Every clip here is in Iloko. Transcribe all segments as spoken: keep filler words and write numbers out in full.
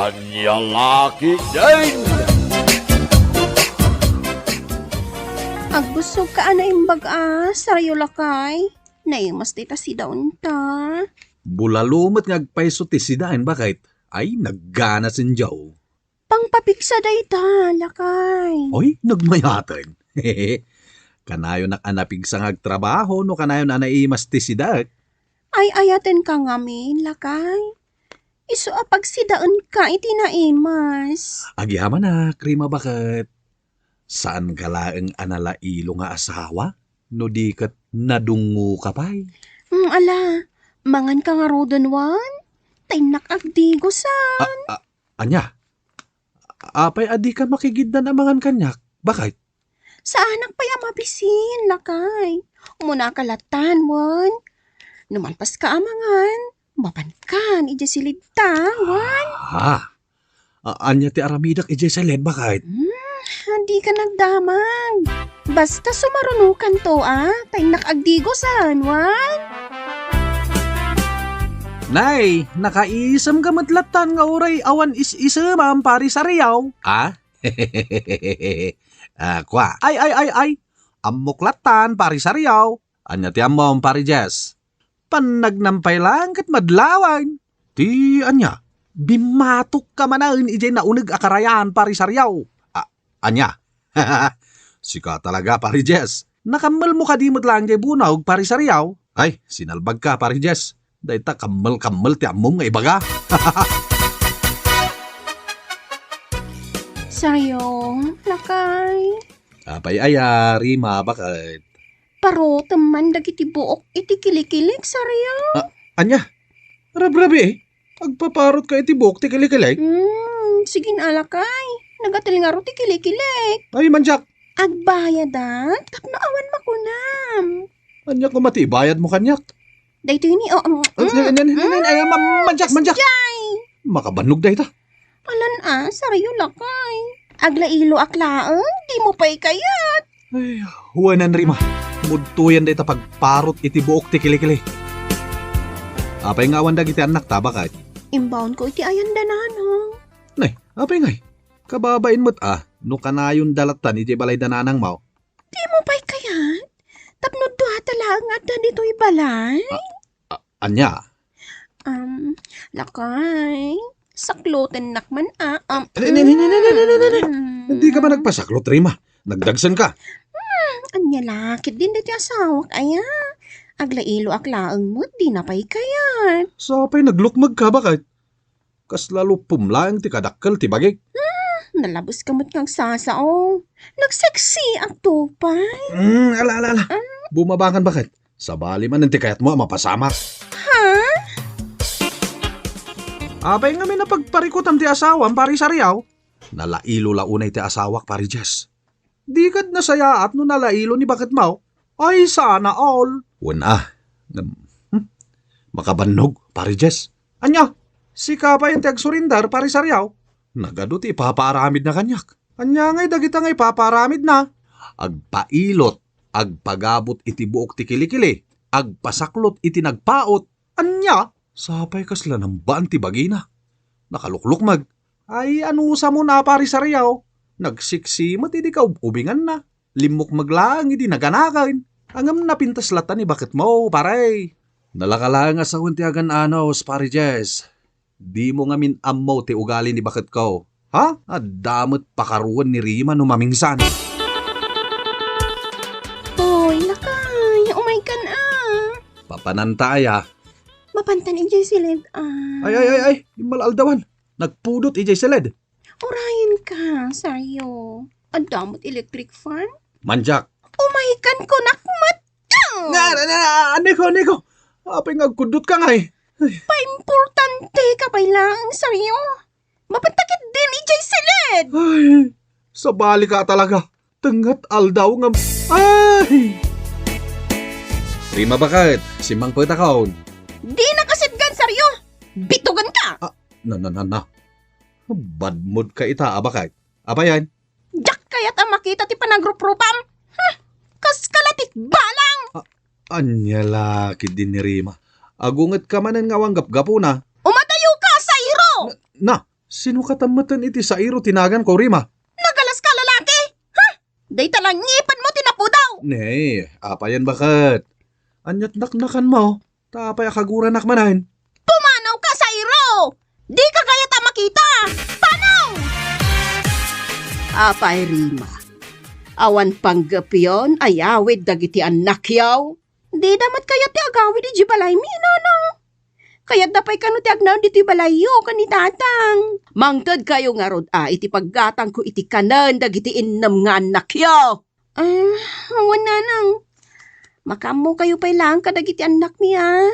Ania la ketdin? Agbusog ka a naimbag a, Sarayaw lakay. Naimas dayta sidaenta. Bulalo met nga agpayso ti sidaen, baket. Ay, naggana sendiaw. Pangpapiksa dayta, lakay. Oy, nagmayaten. Kanayonak a napigsa nga agtrabaho no kanayon a naimas ti sidaek. Ay-ayatenka ngamin, lakay. Isu a pagsidaenka iti naimas. Agyamanak, Rima, baket. Saanka laeng a nalailo nga asawa? No di ket nadungngoka pay. Hmm, ala, manganka ngaruden wen? Ta innak agdigosan. A, a, ania? Apay a dika makigiddan a mangan kaniak? Baket? Saanak pay a mabisin, lakay. Umunaka latta wen. No malpaska a mangan, mapankan idiay siledta, wen. Ah. A-, ania ti aramidek idiay siled, baket? Hmm, dika nagdamag. Basta sumarunokanto, a, ta innak agdigosan, wen. Nay, nakaisemka met lattan nga uray awan is-isemam, Pari Sariaw, a? Ah, kua. Ay, ay, ay, ay. Ammok lattan, Pari Sariaw. Ania ti ammom, Pari Jess? Pannagnam pay laeng ket madlawen. Ti ania? Bimmatokka manen idiay nauneg a karayan, Pari Sariaw. A-, ania? Sika talaga, Pari Jess. Nakammelmo kadi met laeng diay bunog, Pari Sariaw? Ay, sinalbagka, Pari Jess. Dayta kammel-kammel ti ammom nga ibaga. Sariaw, lakay. Apay aya, Rima, baket? Parotem man dagiti buok iti kilikilik, Sariaw. A-, ania? Rabrabii? Agpaparotka iti buok ti kilikilik? Hmm, sige a, lakay. Nagatil ngarud ti kilikilik. Ay, mandiak. Agbayadak tapno awan makunam. Ania koma ti ibayadmo kaniak? Daytoy ni, o, mm, Ay, ay, ay, ay, ay, ay, ma-, mandiak, mandiak. Jay! Makabannog dayta. Alan a, Sariaw lakay. Aglailoak laeng, dimo pay kayat. Ay, wen, Rima. Mudtoyen dayta pagparot iti buok ti kilikili. Apay nga awan dagiti annakta, baket? Imbaonko iti ayan da nanang. Nay, apay ngay? Kababain met a, no kanayon da lattan idiay balay da nanangmo. Dimo pay kayat? Tapno duata laeng nga adda ditoy balay? A-, a-, ania? Um, lakay, saklotennak man a, um, Dika man nagpasaklot, Rima. Nagdagsenka. Hmm, ania la ketdin daytoy asawak aya? Aglailoak laeng met, dina pay kayat. Sa pay naglukmegka, baket? Kasla luppom laeng ti kadakkel ti bagik. Hmm, nalabeska met nga agsasao. Nagseksiakto pay. Hmm, ala, ala, ala. Ah. Bumabangan, baket. Sabali manen ti kayatmo a mapasamak. Ha? Apay ngamin a pagparikutam ti asawam, Pari Sariaw? Nalailo la unay ti asawak, Pari Jess. Dikad nasayaat no nalailo ni baketmo? Ay, sana all. Wen a. Ngem, hmm? Makabannog, Pari Jess. Ania? Sika pay ti agsurindar, Pari Sariaw? Nagadu ti ipapaaramidna kaniak. Ania ngay dagita nga ipapaaramidna? Agpailot, agpagabut iti buok ti kilikili, agpasaklot iti nagpaut. Ania? Sapay kasla nambaan ti bagina. Nakaluklukmeg. Ay, anusamon a, Pari Sariaw? Nagseksi met idi kaub-ubinganna. Limmukmeg laeng idi naganaken. Ngem napintas latta ni baketmo, pare. Nalaka laeng a sawen ti agan-anos, Pari Jess. Dimo ngamin ammo ti ugali ni baketko. Ha? Adda met pakaruan ni Rima no mamingsan. Hoy, lakay, umaykan a. Papananta aya? Mapantan idiay siled a. Ay, ay, ay, ay, immal-aldawan. Nagpudot idiay siled. Urayenka, Sariaw. Adda met electric fan? Mandiak. Umaykan kunak met. Nga, na, na, aneko, aneko. Apay nga agkuddotka ngay? Ay. Paimportanteka pay laeng, Sariaw. Mapantak ketdin idiay siled. Ay, sabalika talaga. Tengngat aldaw nga, ay! Rima, baket, simmangpetakon. Dina kasitgan, Sariaw. Bituganka. Ah, na, na, na, na. Bad mood ka ita, a, baket. Apay yan? Diak kayat a makita ti panagruprupam. Huh! Kaska la ti balang! A-, ania la ketdin ni Rima? Agungetka manen nga awan gapgapuna. Umadayoka, Sairo! Na, na, Sino katammeten iti Sairo ti naganko, Rima? Nagalas ka, lalaki! Ha? Dayta la ngipenmo ti napudaw! Ne, apayen baket? Ania't naknakanmo? Ta apay a kaguranak manen? Pumanaw ka, Sairo! Di ka kayat a makita! Panaw! Apay, Rima, awan panggepyon a yawid dagiti annakyo? Dida met kayat ti agawid idiay balaymi, nanang. Kayatda pay kano ti agnaed ditoy balayyo ken ni tatang. Mangtedkayo ngarud a iti paggatangko iti kanen dagiti innem nga annakyo. Ah, awan, nanang. Makaammokayo pay laeng kadagiti annakmi, a.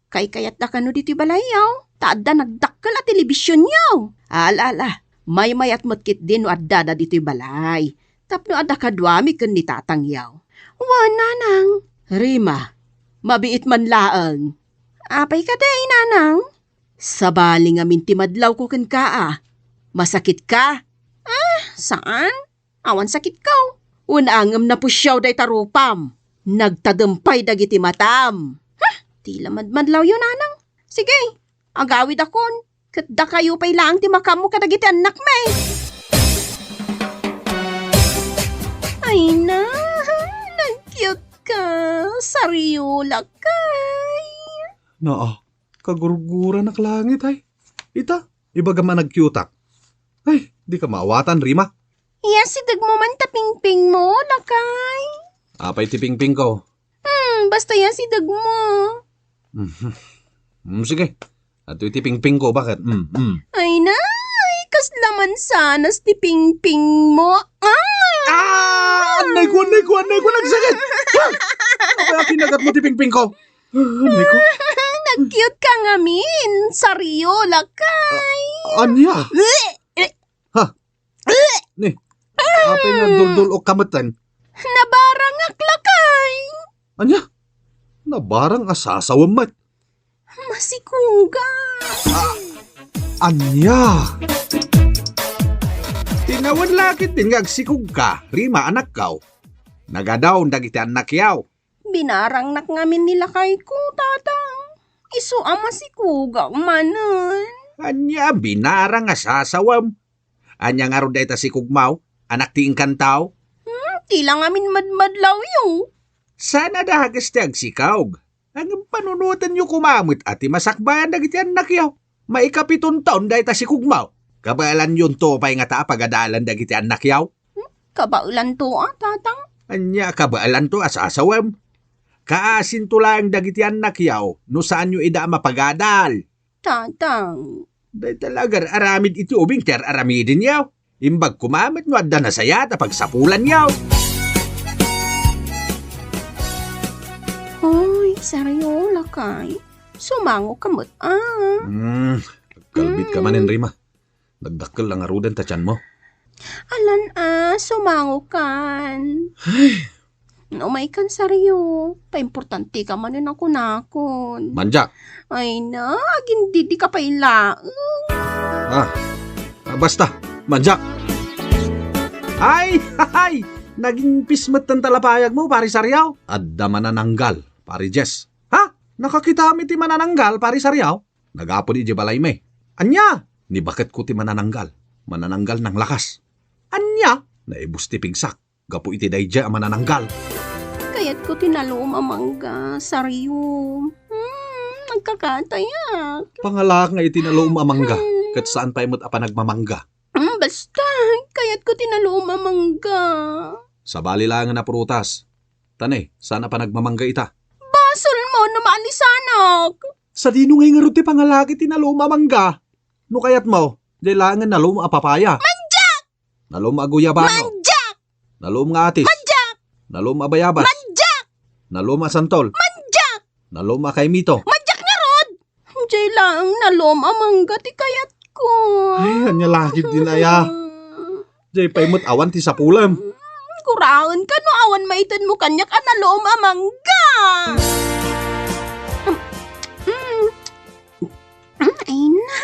Kaykayatda kano ditoy balayyo, ta adda nagdakkel a telebisionyo. Ala, ala, maymayat met ketdi no addada ditoy balay. Tapno adda kaduami ken ni tatangyo. Wen, nanang. Rima, mabiit man laeng. Apay kadi, nanang? Sabali ngamin ti madlawko kenka, a. Masakit ka? Ah, saan? Awan sakitko. Wen, ngem napusiaw dayta rupam. Nagtadem pay dagiti matam. Huh, ti la madmadlawyo, nanang. Sige, agawidakon. Ket dakayo pay laeng ti makaammo kadagiti annakmi. Ay na, nag-cute ka. Sario, lakay. Naa, kagurguranak langit, ay. Ita, ibagam a nag-cute-ak. Ay, di ka maawatan, Rima. Iya, sidegmo man ta pingpingmo, lakay. Apay ti pingpingko? Hmm, basta iya, sidegmo. Mhm. Hmm, sige. Adtoy ti pingpingko, baket? Hmm, hmm. Ay na, ay, kasla mansanas ti pingpingmo. Ah! Ah! Annay ko, annay ko, annay ko, nagsakit! Ah! Apay a kinagatmo ti pingpingko? Ah, annay ko. Nag-cute ka ngamin, Sario, lakay. Ah, ania? Eh, eh. Ha? Eh. Ni, apay nga duldul-ok ka metten? Nabarangak, lakay. Ania? Nabarang a sasawem met? Masikuga. Ah, ania? Ti nawen la ketdin nga agsikugka, Rima, anakko. Nagadaw dagiti annakyo. Binarangnak ngamin ni lakayko, tatang. Isu a masikugak manen. Ania, binarang a sasawem? Ania ngarud dayta sikugmo? Anak ti inkantaw? Hmm, ti la ngamin madmadlawyo. Saan a dages ti agsikog? Ngem panunotenyo koma met a ti masakbayan dagiti annakyo. Maikapiton taon dayta sikugmo. Kabaelanyonto pay ngata a pagadalan dagiti annakyo? Hmm, kabaelanto a, tatang. Ania, kabaelanto a sasawem? Kaasinto laeng dagiti annakyo no saanyo ida a mapagadal. Tatang. Dayta la agar-aramid iti ubing ti ar-aramidenyo. Imbag koma met no adda nasayaat a pagsapulanyo. Hoy, Sario, lakay. Sumango ka met, a. Hmm, agkalbit ka manen, Rima. Nagdakkel la ngaruden ta tianmo. Alan a, sumango kan. Ay. Umay kan, Sario. Paimportante ka manen a kunakon. Mandiak. Ay na, agindidi ka pay laeng. Ah, ah, basta, mandiak. Ay, ay, naging pis met ti talapayagmo, Pari Sario. Adda manananggal, Pari Jess. Ha? Nakakitaam iti manananggal, Pari Sario? Nagapod idiay balaymi. Ania? Ni baketko ti manananggal. Manananggal nanglakas. Ania? Naibus ti pigsak gapu iti daydiay a manananggal. Kayatko ti nalum a mangga, Sario. Hmm, nagkakatayak. Pangalaak nga iti nalum a mangga, hmm, ket saan pay met a panagmamangga. Hmm, basta, kayatko ti nalum a mangga. Sabali laengen a prutas. Ta ne, saan a panagmamangga ita. Basolmo no maalisanak. Sadino ngay ngarud ti pangalaak iti nalum a mangga? No kayatmo, diay laengen nalum a papaya. Mandiak! Nalum a guyabano. Mandiak! Nalum nga atis. Mandiak! Nalum a bayabas. Mandiak! Nalum a santol. Mandiak! Nalum a kaimito. Mandiak ngarud! Diay laeng nalum a mangga ti kayatko. Ay, ania la ketdin aya. Diay pay met awan ti sapulem. Guraenka no awan maitedmo kaniak a nalum a mangga. Mm. Mm, ay na.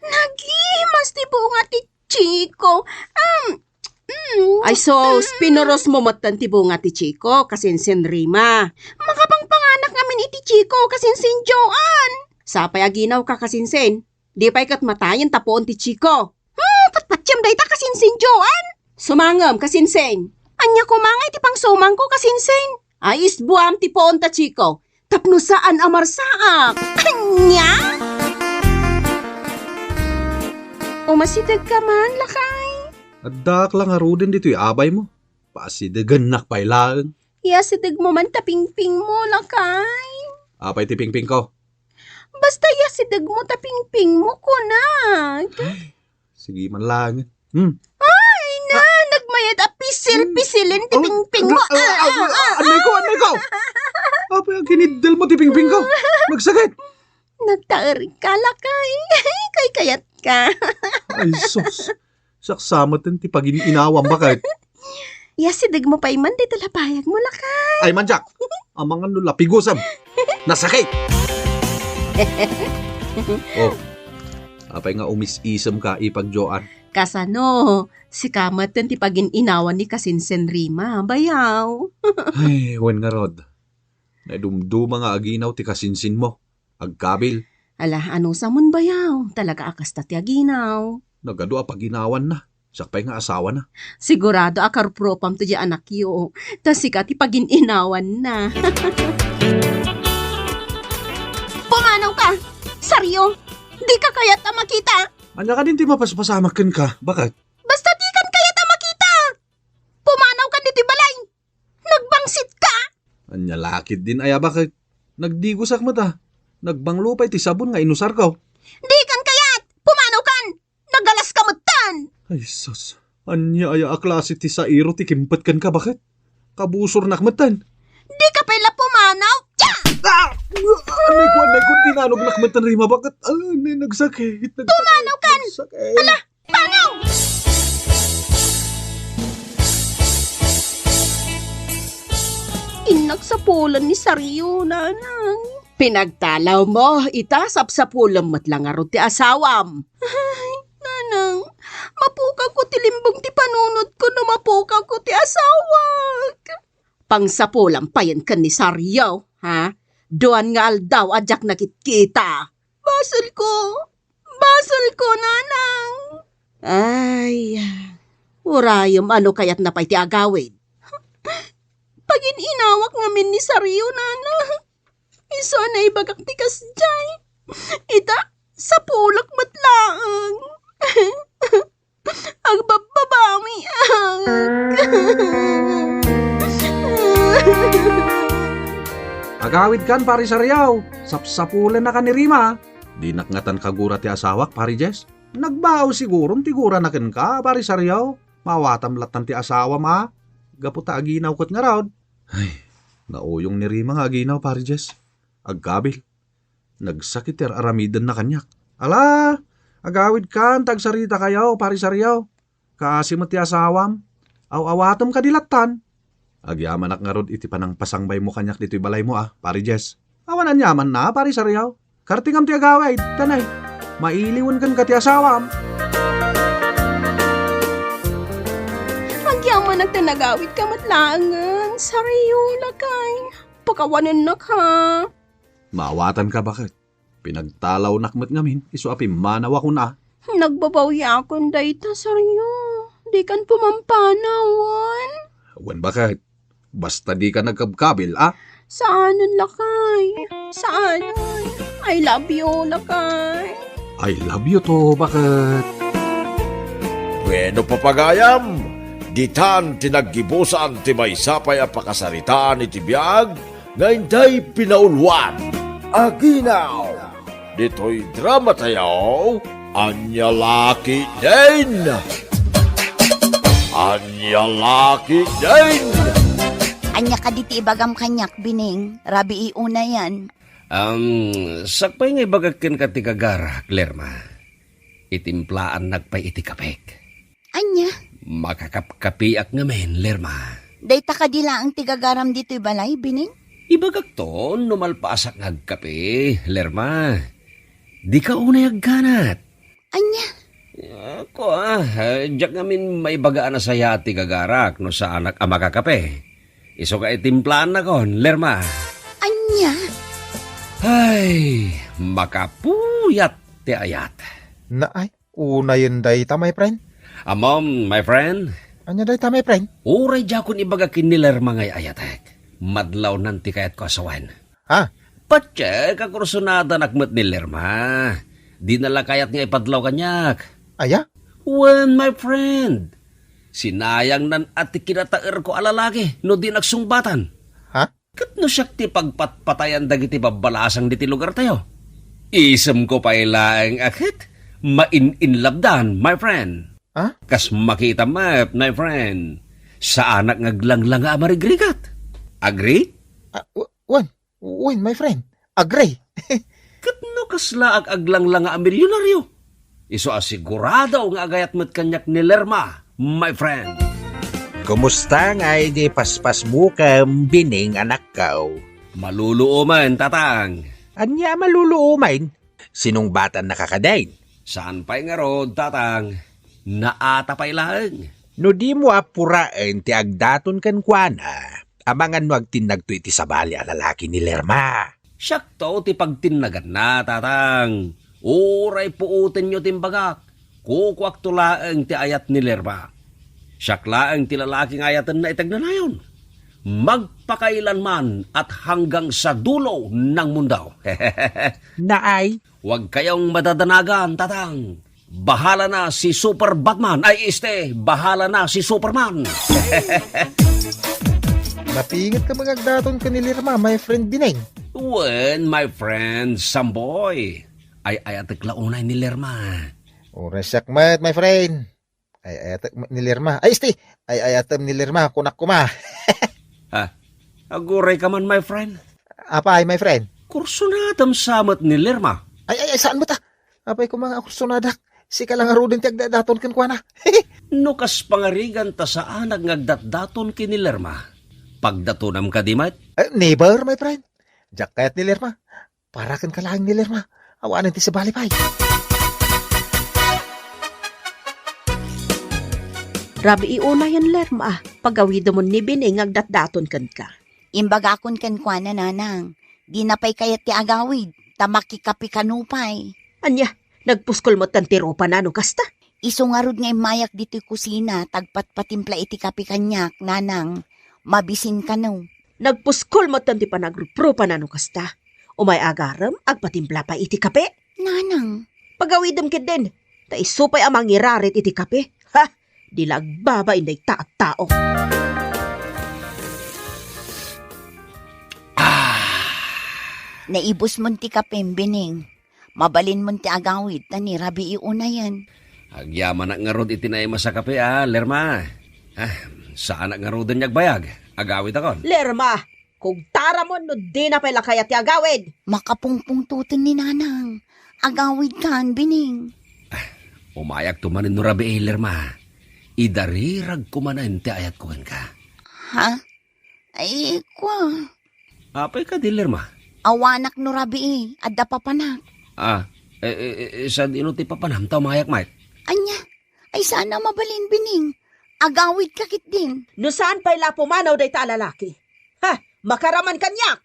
Nagimas ti bunga ti Chico. Um, mm. Ay sus, mm, pinurosmo metten ti bunga ti Chico, kasinsin Rima. Makapangpanganak ngamin iti Chico, kasinsin Joan. Sapay aginawka, kasinsin. Di pay ket matayen ta puon ti Chico. Hmm, patpatiem dayta kasinsin, Joan. Sumangem, kasinsin. Ania koma nga iti pangsumangko, kasinsin? Ay, isbuam ti puon ta Chico. Tapno saan a marsaak. Ania? Umasideg ka man, lakay. Addaak la ngaruden ditoy abay mo. Pasidegennak pay laeng. Iyasideg mo man ta pingping mo, lakay. Apay ti pingping ko? Basta iyasideg mo ta pingping mo, kunak. Sige man laeng. Hmm. Ay, na, nagmayat a pisil-pisilen ti pingping mo. Ah, ah, ah, ah, ah. Anay ko, anay ko. Apay, aginiddel mo ti pingping ko. Nagsakit. Nagtaer ka, lakay. Kaykayat ka. Ay, sus. Saksamet ti pagin-inawam, baket. Iyasideg mo pay man dita lapayag mo, lakay. Ay, manjak. Amangan no lapigusam. Nasakit. Oh. Apay nga umis-isem ka, ipag Joan? Kasano? Sika met ti pagin-inawan ni kasinsin Rima, bayaw. Ay, wen ngarud. Naidumduma nga aginaw ti kasinsin mo. Agkabil. Ala, ano sa mon bayaw? Talaga a kasta ti aginaw. Nagadu a paginawanna. Siak pay nga asawana. Sigurado a karupropam to di anakyo. Ta sika ti pagin-inawanna. Pumanaw ka! Sario! Di ka kayat a makita! Ania kadin ti mapaspasamak kenka? Baket? Basta di kan kayat a makita! Pumanaw ka ditoy balay! Nagbangsit ka! Ania la ketdin aya, baket? Nagdigosak met a. Nagbanglo pay ti sabon nga inusarko. Di kan kayat! Pumanaw kan! Nagalas ka metten! Ay, sus. Ania aya a klase ti sairo ti kimpet kenka, baket? Kabusornak metten. Di ka pay la pumanaw! Tiya! Ah! Anay ko, anay ko, dinanognak metten, Rima, baket? Ah, anay, nagsakit, nagsakit, Pumanaw kan! Nagsakit. Ala! Panaw! Innak sapulen ni Sario, nanang. Pinagtalaw mo, ita sapsapulem met la ngarud ti asawam. Ay, nanang, mapukawko ti limbong ti panunotko no mapukawko ti asawak. Pangsapulam payen ken ni Sario, ha? Duan nga aldaw a diak nakitkita. Basolko, basolko, nanang. Ay, urayem, ano kayatna pay ti agawid? Pagin-inawak ngamin ni Sario, nanang. Isu a naibagak ti kasdiay. Ita, sapulak met laeng. Agbabbabawiak. Agawidkan, Pari Sariaw. Sapsapulennakan ni Rima. Dinak ngatan kagura ti asawak, Pari Jess. Nagbao siguron ti gurana kenka, Pari Sariaw. Maawatam lattan ti asawam a. Gapu ta aginaw ket ngarud. Ay, nauyong ni Rima nga aginaw, Pari Jess. Agkabil. Nagsakit ti ar-aramidenna kaniak. Ala, agawidkan ta agsaritakayo, Pari Sariaw. Kaasi met ti asawam. Aw-awatem kadi lattan. Agyamanak ngarud iti panangpasangbaymo kaniak ditoy balaymo a, Pari Jess. Awan aniamanna, Pari Sariaw. Kartingam ti agawid, tanay. Mailiwen kenka ti asawam. Agyamanak ta nagawidka met laengen, Sariaw, lakay. Pakawanennak, ha? Maawatanka, baket? Pinagtalawnak met ngamin, isu a pimmanawakon a. Nagbabawiakon dayta, Sario. Dikan pumampanawan. Wen, baket? Basta dika nagkabkabil, a? Saanen, lakay. Saanen. I love you, lakay. I love you too, baket? Bueno, papagayam, ditan ti naggibusan ti maysa pay a pakasaritaan iti biag nga intay pinauluan. Aginaw! Ditoy drama tayo, ania la ketdin? Ania la ketdin? Ania kadi ti ibagam kaniak, Bining? Rabii unayen. Am, sakbay nga ibagak kenka ti gagarak, Lerma. Itimplaannak pay iti kapek. Ania? Makakapkapiak ngamin, Lerma. Dayta kadi laeng ti gagaram ditoy balay, Bining? Ibagakto no malpaasak nga agkape, Lerma. Dika unay agganat. Ania? Ako, ah, diak ngamin maibaga a nasayaat ti gagarak no saanak a makakape. Isu nga itimplaannakon, Lerma. Ania? Ay, makapuyat ti ayat. Naay, unayen dayta, my friend. Ammom, my friend. Ania dayta, my friend? Uray diakon ibaga ken ni Lerma nga ay-ayatek. Madlawnan ti kayatko a sawen. Ha? Patiek a kursunadanak met ni Lerma. Dina la kayat nga ipadlaw kaniak. Aya? Wen, my friend. Sinayangnan a ti kinataerko a lalaki no dinak sungbatan. Ha? Ket no siak ti pagpatpatayan dagiti babbalasang diti lugartayo, isemko pay laeng a ket main-inlabdan, my friend. Ha? Kas makita met, my friend, saanak nga aglanglanga a marigrigat. Agree? Ah, w-, wen, wen, my friend. Agree. Ket no kasla ag-, aglanglanga a milyonaryo, isu a sigurado nga agayat met kaniak ni Lerma, my friend. Kumusta ngay di paspasmo ken Bining, anakko? Maluluomen, tatang. Ania a maluluomen? Sinungbatannaka kadin? Saan pay ngarud, tatang. Naata pay laeng. No dimo apuraen ti agdaton kenkuana, amangan no agtinnagto iti sabali a lalaki ni Lerma. Siakto ti pagtinnaganna, tatang. Uray puotenyo ti imbagak, kukuakto laeng ti ayat ni Lerma. Siak laeng ti lalaki nga ayatenna iti agnanayon. Magpakailanman at hanggang sa dulo ng mundo. Naay. Huwag kayong madadanagan, tatang. Bahala na si Super Batman. Ay, este, bahala na si Superman. Napinget ka mangagdaton ken ni Lerma, my friend Bineng. Wen, my friend Samboy. Ay-ayatek la unay ni Lerma. Uray siak met, my friend. Ay-ayatek met ni Lerma. Ay, este, ay-ayatem ni Lerma, kunak koma. Ha? Aguray ka man, my friend. Apay, my friend? Kursunadam sa met ni Lerma. Ay, ay, ay, saan met, ah? Apay koma nga kursunadak? Sika la ngaruden ti agdatdaton kenkuana. No kas pangarigan ta saanak nga agdatdaton ken ni Lerma, pagdatonam kadi met? Eh, never, my friend. Diak kayat ni Lerma. Para kenka laeng ni Lerma. Awanen ti sabali pay. Rabii unayen, Lerma, pagawidemon ni Bineng nga agdatdaton kenka. Imbagakon kenkuana, nanang, dina pay kayat ti agawid, ta makikape kano pay. Ania, nagpuskol metten ti rupana no kasta? Isu ngarud nga immayak ditoy kusina, ta agpatpatimpla iti kape kaniak, nanang, mabisin kano. Nagpuskol metten ti panagruprupana no kasta. Umay agarem, agpatimpla pay iti kape. Nanang. Pagawidem ketdin, ta isu pay a mangirarit iti kape. Ha? Di la agbabain dayta a tao. Ah! Naibusmon ti kapem, Bineng. Mabalinmon ti agawid, ta ni rabii unayen. Agyamanak ngarud iti naimas a kape, a, Lerma. Ah, saanak ngaruden nga agbayag. Agawidakon. Lerma, kugtaramon no dina pay la kayat ti agawid. Makapungpungtoten ni nanang. Agawidkan, Bineng. Ah, umayakto manen no rabii, Lerma. Idariragko manen ti ayatko kenka. Ha? Ay, kua. Apay kadi, Lerma? Awanak no rabii, adda papanak. Ah, eh, eh, eh, eh, sadino ti papanam ta umayak met? Ania? Ay, saan a mabalin, Bineng. Agawidka ketdin. No saan pay la pumanaw dayta a lalaki. Ha? Makaraman kaniak!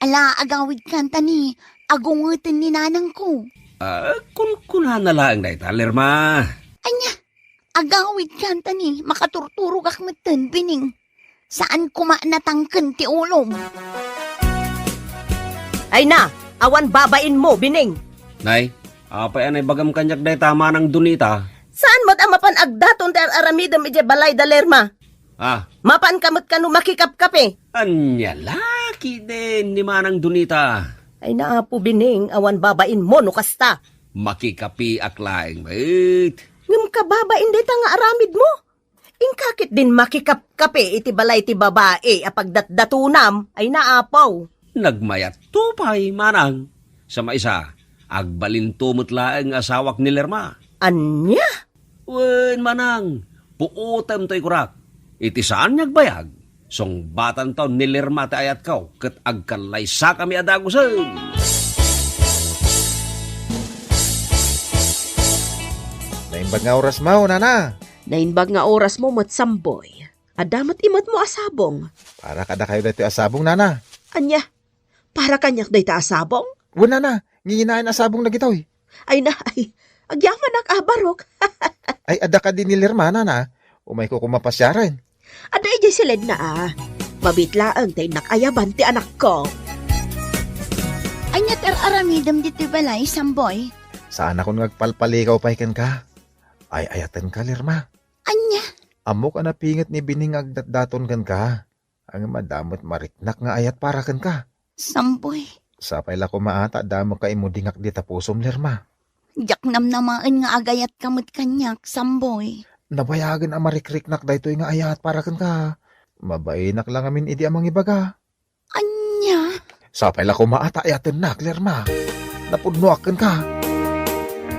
Ala, agawidkan ta ni agungeten ni nanangko. Ah, kunkunana laeng dayta, Lerma. Ania? Agawidkan ta ni makaturturogak metten, Bineng. Saan koma natangken ti ulom. Ay na, awan babainmo, Bineng. Nay, apay a naibagam kaniak dayta, Manang Donita? Saan met a mapan agdaton ti ar-aramidem idiay balay da Lerma? Ah. Mapanka met kano makikapkape? Ania la ketdin ni Manang Donita? Ay na, Apo Bineng, awan babainmo no kasta. Makikapeak laeng met. Ngem kababain dayta nga aramidmo? Inka ketdin makikapkape iti balay ti babai a pagdatdatonam, ay na, Apo. Nagmayatto pay, Manang. Sa maisa, agbalinto met laeng nga asawak ni Lerma. Ania? Wen, Manang, puotem toy kunak. Iti saan nga agbayag, sungbatanto ni Lerma ti ayatko, ket agkallaysakami a dagusen. Naimbag nga orasmo, nana. Naimbag nga orasmo met, Samboy. Adda met imetmo a sabong. Para kadakayo daytoy a sabong, nana. Ania? Para kaniak dayta a sabong? Wen, nana, nginginaen a sabong dagitoy. Ay na, ay, agyamanak a barok. Ay, adda kadi ni Lerma, nana? Umayko koma pasiaren. Adda idiay siledna a. Mabiit laeng ta innak ayaban ti anakko. Ania ti ar-aramidem ditoy balay, Samboy? Saanakon nga agpalpalikaw pay kenka. Ay-ayatenka, Lerma. Ania? Ammok a napinget ni Bining nga agdatdaton kenka. Ngem adda met mariknak nga ayat para kenka. Samboy. Sapay la koma a ta adda met kaimudingak dita pusom, Lerma. Diak namnamaen nga agayatka met kaniak, Samboy. Nabayagen a marikriknak daytoy nga ayat para kenka. Mabainak la ngamin idi a mangibaga. Ania? Sapay la koma a ta ayatennak, Lerma. Napudnoak kenka.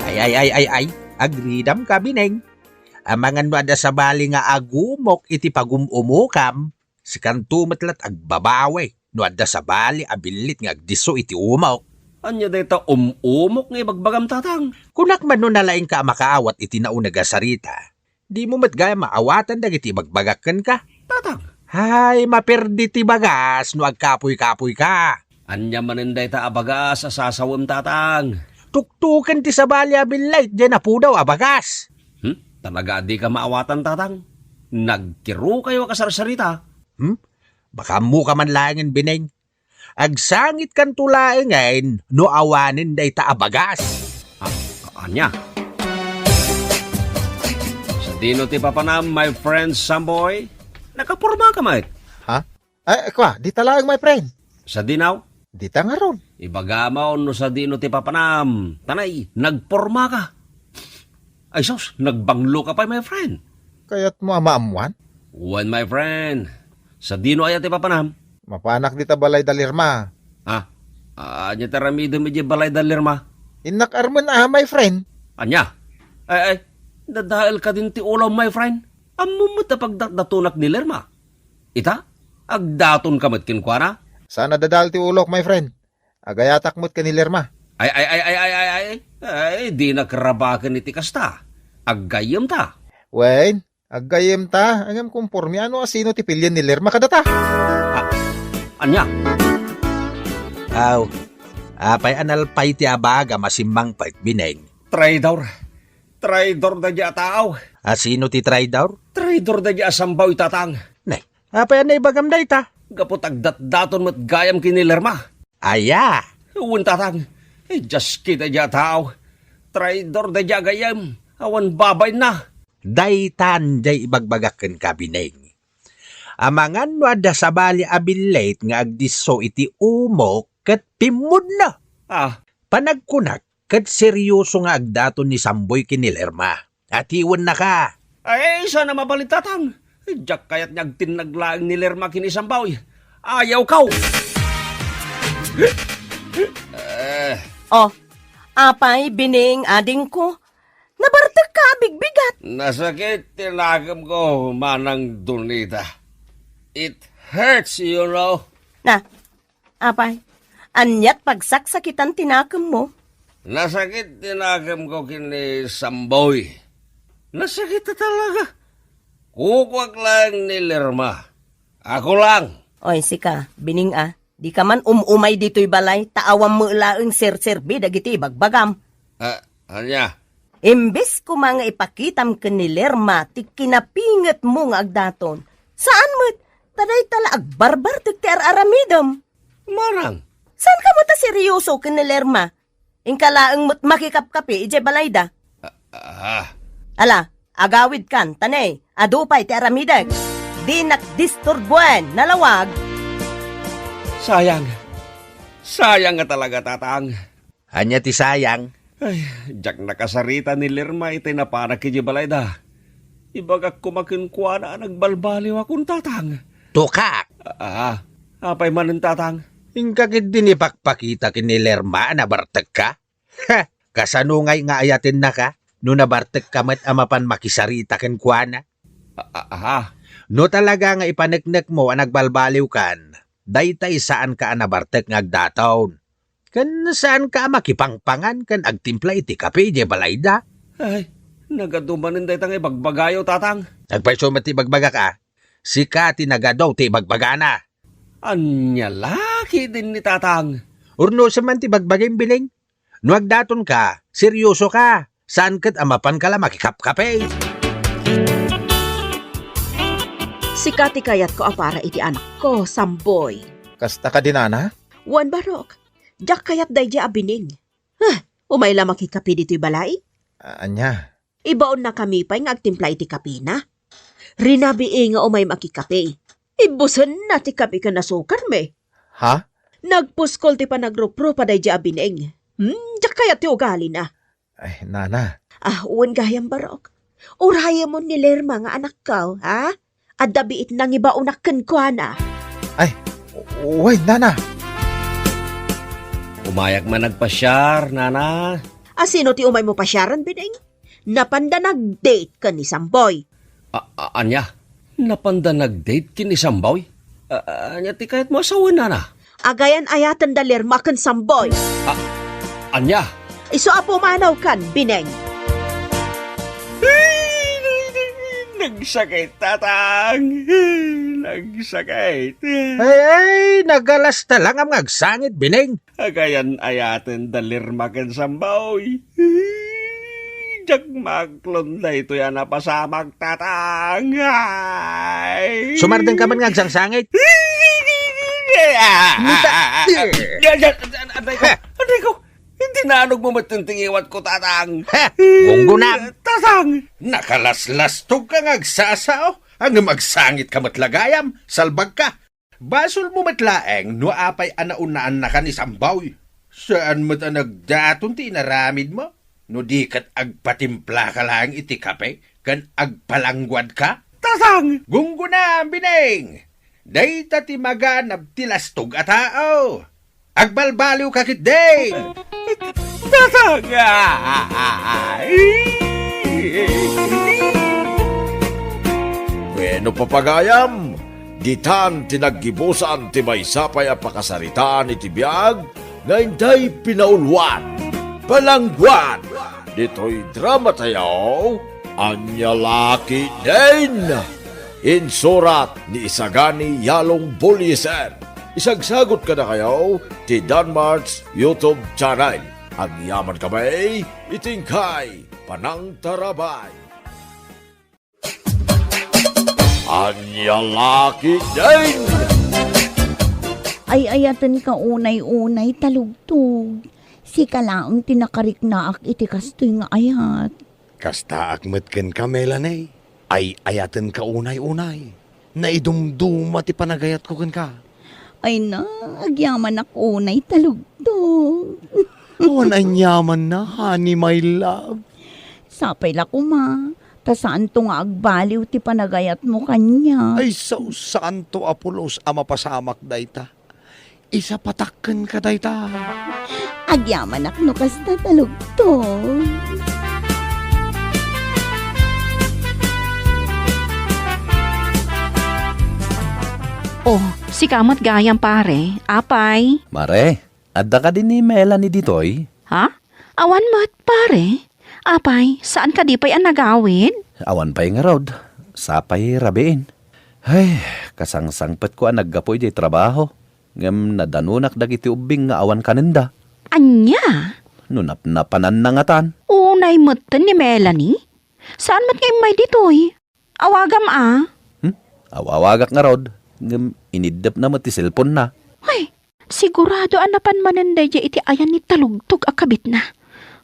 Ay, ay, ay, ay, ay. Agridamka, Bining. Amangan no adda sabali nga agumok iti pagum-umokam, sikanto met la't agbabawi no adda sabali a billit nga agdisso iti umok. Ania dayta um-umok nga ibagbagam, Tatang? Kunak man no nalaingka a makaawat iti nauneg a sarita, dimo met gayam maawatan dagiti ibagbagak kenka. Tatang. Hay, maperdi ti bagas no agkapuy-kapuyka. Ania manen dayta a bagas a sasawem, Tatang? Tuktuken ti sabali a billit diay napudaw a bagas. Hmm? Talaga a dika maawatan, Tatang? Nagkirukayo a kasarsarita. Hmm? Baka ammoka man laengen, Bining. Agsangitkanto laengen no awanen dayta a bagas. Ah, ania? Sadino ti papanam, my friend Samboy? Nakapormaka met. Ha? Ay, kua, dita laeng, my friend. Sadino? Dita ngarud. Ibagam no sadino ti papanam. Tanay, nagpormaka. Ay sus, nagbangloka pay, my friend. Kayatmo a maammuan? Wen, my friend. Sadino aya ti papanam? Mapanak dita balay da Lerma. Ah, ania ti aramidem idiay balay da Lerma? Innak armen a, my friend. Ania? Ay, ay, dadael kadin ti ulam, my friend. Ammom met a pagdatdatonak ni Lerma. Ita, agdatonka met kenkuana? Saan a dadael ti ulok, my friend. Agayatak met ken ni Lerma. Ay, ay, ay, ay, ay, ay, ay, ay, dinak rabaken iti kasta. Aggayyemta. Wen, aggayyemta, ngem komporme ano a sino ti pilien ni Lerma kadata. Ah, ania? Aw, apay a nalpay ti abagam a simmangpet, Bining? Traidor. Traidor daydiay a tao. A sino ti traidor? Traidor daydiay a Samboy, Tatang. Nay, apay a naibagam dayta? Gapu ta agdatdaton met gayam ken ni Lerma. Aya? Wen, Tatang. Idiaski daydiay a tao. Traidor daydiay a gayyem. Awan babainna. Daytan diay ibagbagak kenka, Bining. Amangan no adda sabali a billit nga agdisso iti umok ket pimmudna. Ah. Panagkunak, ket seryoso nga agdaton ni Samboy ken ni Lerma. Atiwennaka. Ay, saan a mabalin, Tatang. Diak kayat nga agtinnag laeng ni Lerma ken ni Samboy. Ayawko. Eh. Oh, apay, Bining, adingko. Nabartekka a bigbigat. Nasakit ti nakemko, Manang Donita. It hurts, you know. Na, Apay, aniat pagsaksakitan ti nakemmo? Nasakit ti nakemko ken ni Samboy. Nasakit talaga. Kukuak laeng ni Lerma. Ako lang. Oy, sika, Bining a, dika man um-umay ditoy balay, ta awan met laeng serserbi dagiti ibagbagam. Ah, ania? Imbes koma nga ipakitam ken ni Lerma ti kinapingetmo nga agdaton, saan met, ta dayta la agbarbartek ti ar-aramidem. Manang. Saan kamo ta seryoso ken ni Lerma? Inka laeng met makikapkapi idiay balayda. Ah, ah. Ala, agawidkan, ta ne, adu pay ti aramidek. Dinak disturbuen, nalawag. Sayang. Sayang nga talaga, Tatang. Ania ti sayang? Ay, diak nakasarita ni Lerma itay napanak idiay balayda. Ibagak koma kenkuana a nagbalbaliwakon, Tatang. Tukak! Ah, apay manen, Tatang? Inka ketdin ipakpakita ken ni Lerma a nabartekka? Ha! Kasano ngay nga ayatennaka no nabartekka met a mapan makisarita kenkuana? Ah, ah, ah. No talaga nga ipaneknekmo a nagbalbaliwkan, daytay saanka a nabartek nga agdaton. Ken saanka a makipangpangan ken agtimpla iti kape idiay balayda. Ay, nagadu manen dayta nga ibagbagayo, Tatang. Agpayso met ti ibagbagak a, sika ti nagadu ti ibagbagana. Ania la ketdin ni Tatang? Urnosem man ti bagbagim, Bining. No agdatonka, seryosoka. Saan ket a mapanka la makikapkape. Sika ti kayatko a para iti anakko, Samboy. Kasta kadi, nana? Wen, Barok. Diak kayat daydiay a Bineng. Ah, umay la makikape ditoy balay? A-, ania? Ibaonnakami pay nga agtimpla iti kapena. Rinabii nga umay makikape. Ibbusenna ti kape ken asukarmi. Ha? Nagpuskol ti panagruprupa daydiay a Bineng. Hmm, diak kayat ti ugalina. Ay, nana. Ah, wen gayam, Barok. Urayemon ni Lerma nga anakko, ha? Adda biit nangibaonak kenkuana. Ay, wen, nana. Umayak man agpasiar, nana. A, sino ti umaymo pasiaren, Bineng? Napanda nag-date ken ni Samboy. A-, a-, ania? Napanda nag-date ken ni Samboy? A-, a-, ania ti kayatmo a sawen, nana? Agayan-ayaten da Lerma ken Samboy. A-, ania? Isu a pumanawkan, Bineng. Nagsakit, Tatang. Nagsakit. Ay, ay, nagalasta lang nga agsangit, Bineng. Agayan-ayaten da Lerma ken Samboy. Diak maaklon daytoy a napasamak, Tatang. Ay. Sumardengka man nga agsangsangit. Muta- Ay, ay, ay, ay, ay, ay, ay, ay, ko. Hindi naanogmo met ti ngiwatko, Tatang. Ha? Gungguna. Tatang. Nakalaslastogka nga agsasao. Ngem agsangitka met la gayam. Salbagka. Basolmo met laeng no apay a naunaannaka ni Samboy. Saan met a nagdaton ti inaramidmo no di ket agpatimplaka laeng iti kape ken agpalangguadka? Tatang! Gunggona, Bineng! Dayta ti maganab ti lastog a tao. Agbalbaliwka ketdin! Tatang! Wenno, papagayam, ditan ti naggibusan ti maysa pay a pakasaritaan iti biag nga intay pinauluan. Palangguad! Ditoy dramatayo, Ania La Ketdin! Insurat ni Isagani Yalong Buliser. Isagsagut kadakayo ti Danmart's YouTube channel. Agyamankami iti inkay panangtarabay. Ania La Ketdin! Ay-ayatenka unay-unay, Talugtog. Sika laeng ti nakariknaak iti kastoy nga ayat. Kastaak met kenka, Melanie. Ay-ayatenka unay-unay. Naidumduma ti panagayatko kenka. Ay na, agyamanak unay, Talugtog. Awan aniamanna, honey, my love. Sapay la koma, ta saanto nga agbaliw ti panagayatmo kaniak. Ay, sao, saanto a pulos a mapasamak dayta. Isapatak kenka dayta. Agyamanak no kasta, Talugtog. Oh, sika met gayam, pare. Apay? Mare, adda kadi ni Melanie ditoy? Ha? Awan met, pare. Apay, saan kadi pay a nagawid? Awan pay ngarud. Sapay rabiin. Ay, kasangsangpetko a naggapu idiay trabaho. Ngem nadanonak dagiti ubbing nga awan kanenda. Ania? No napnapananna ngatan. Unay metten ni Melanie? Saan met nga immay ditoy? Awagam a. Hmm? Aw-awagak ngarud, ngem iniddepna met ti cellphone-na. Ay, sigurado a napan manen daydiay iti ayan ni Talugtog a kabitna.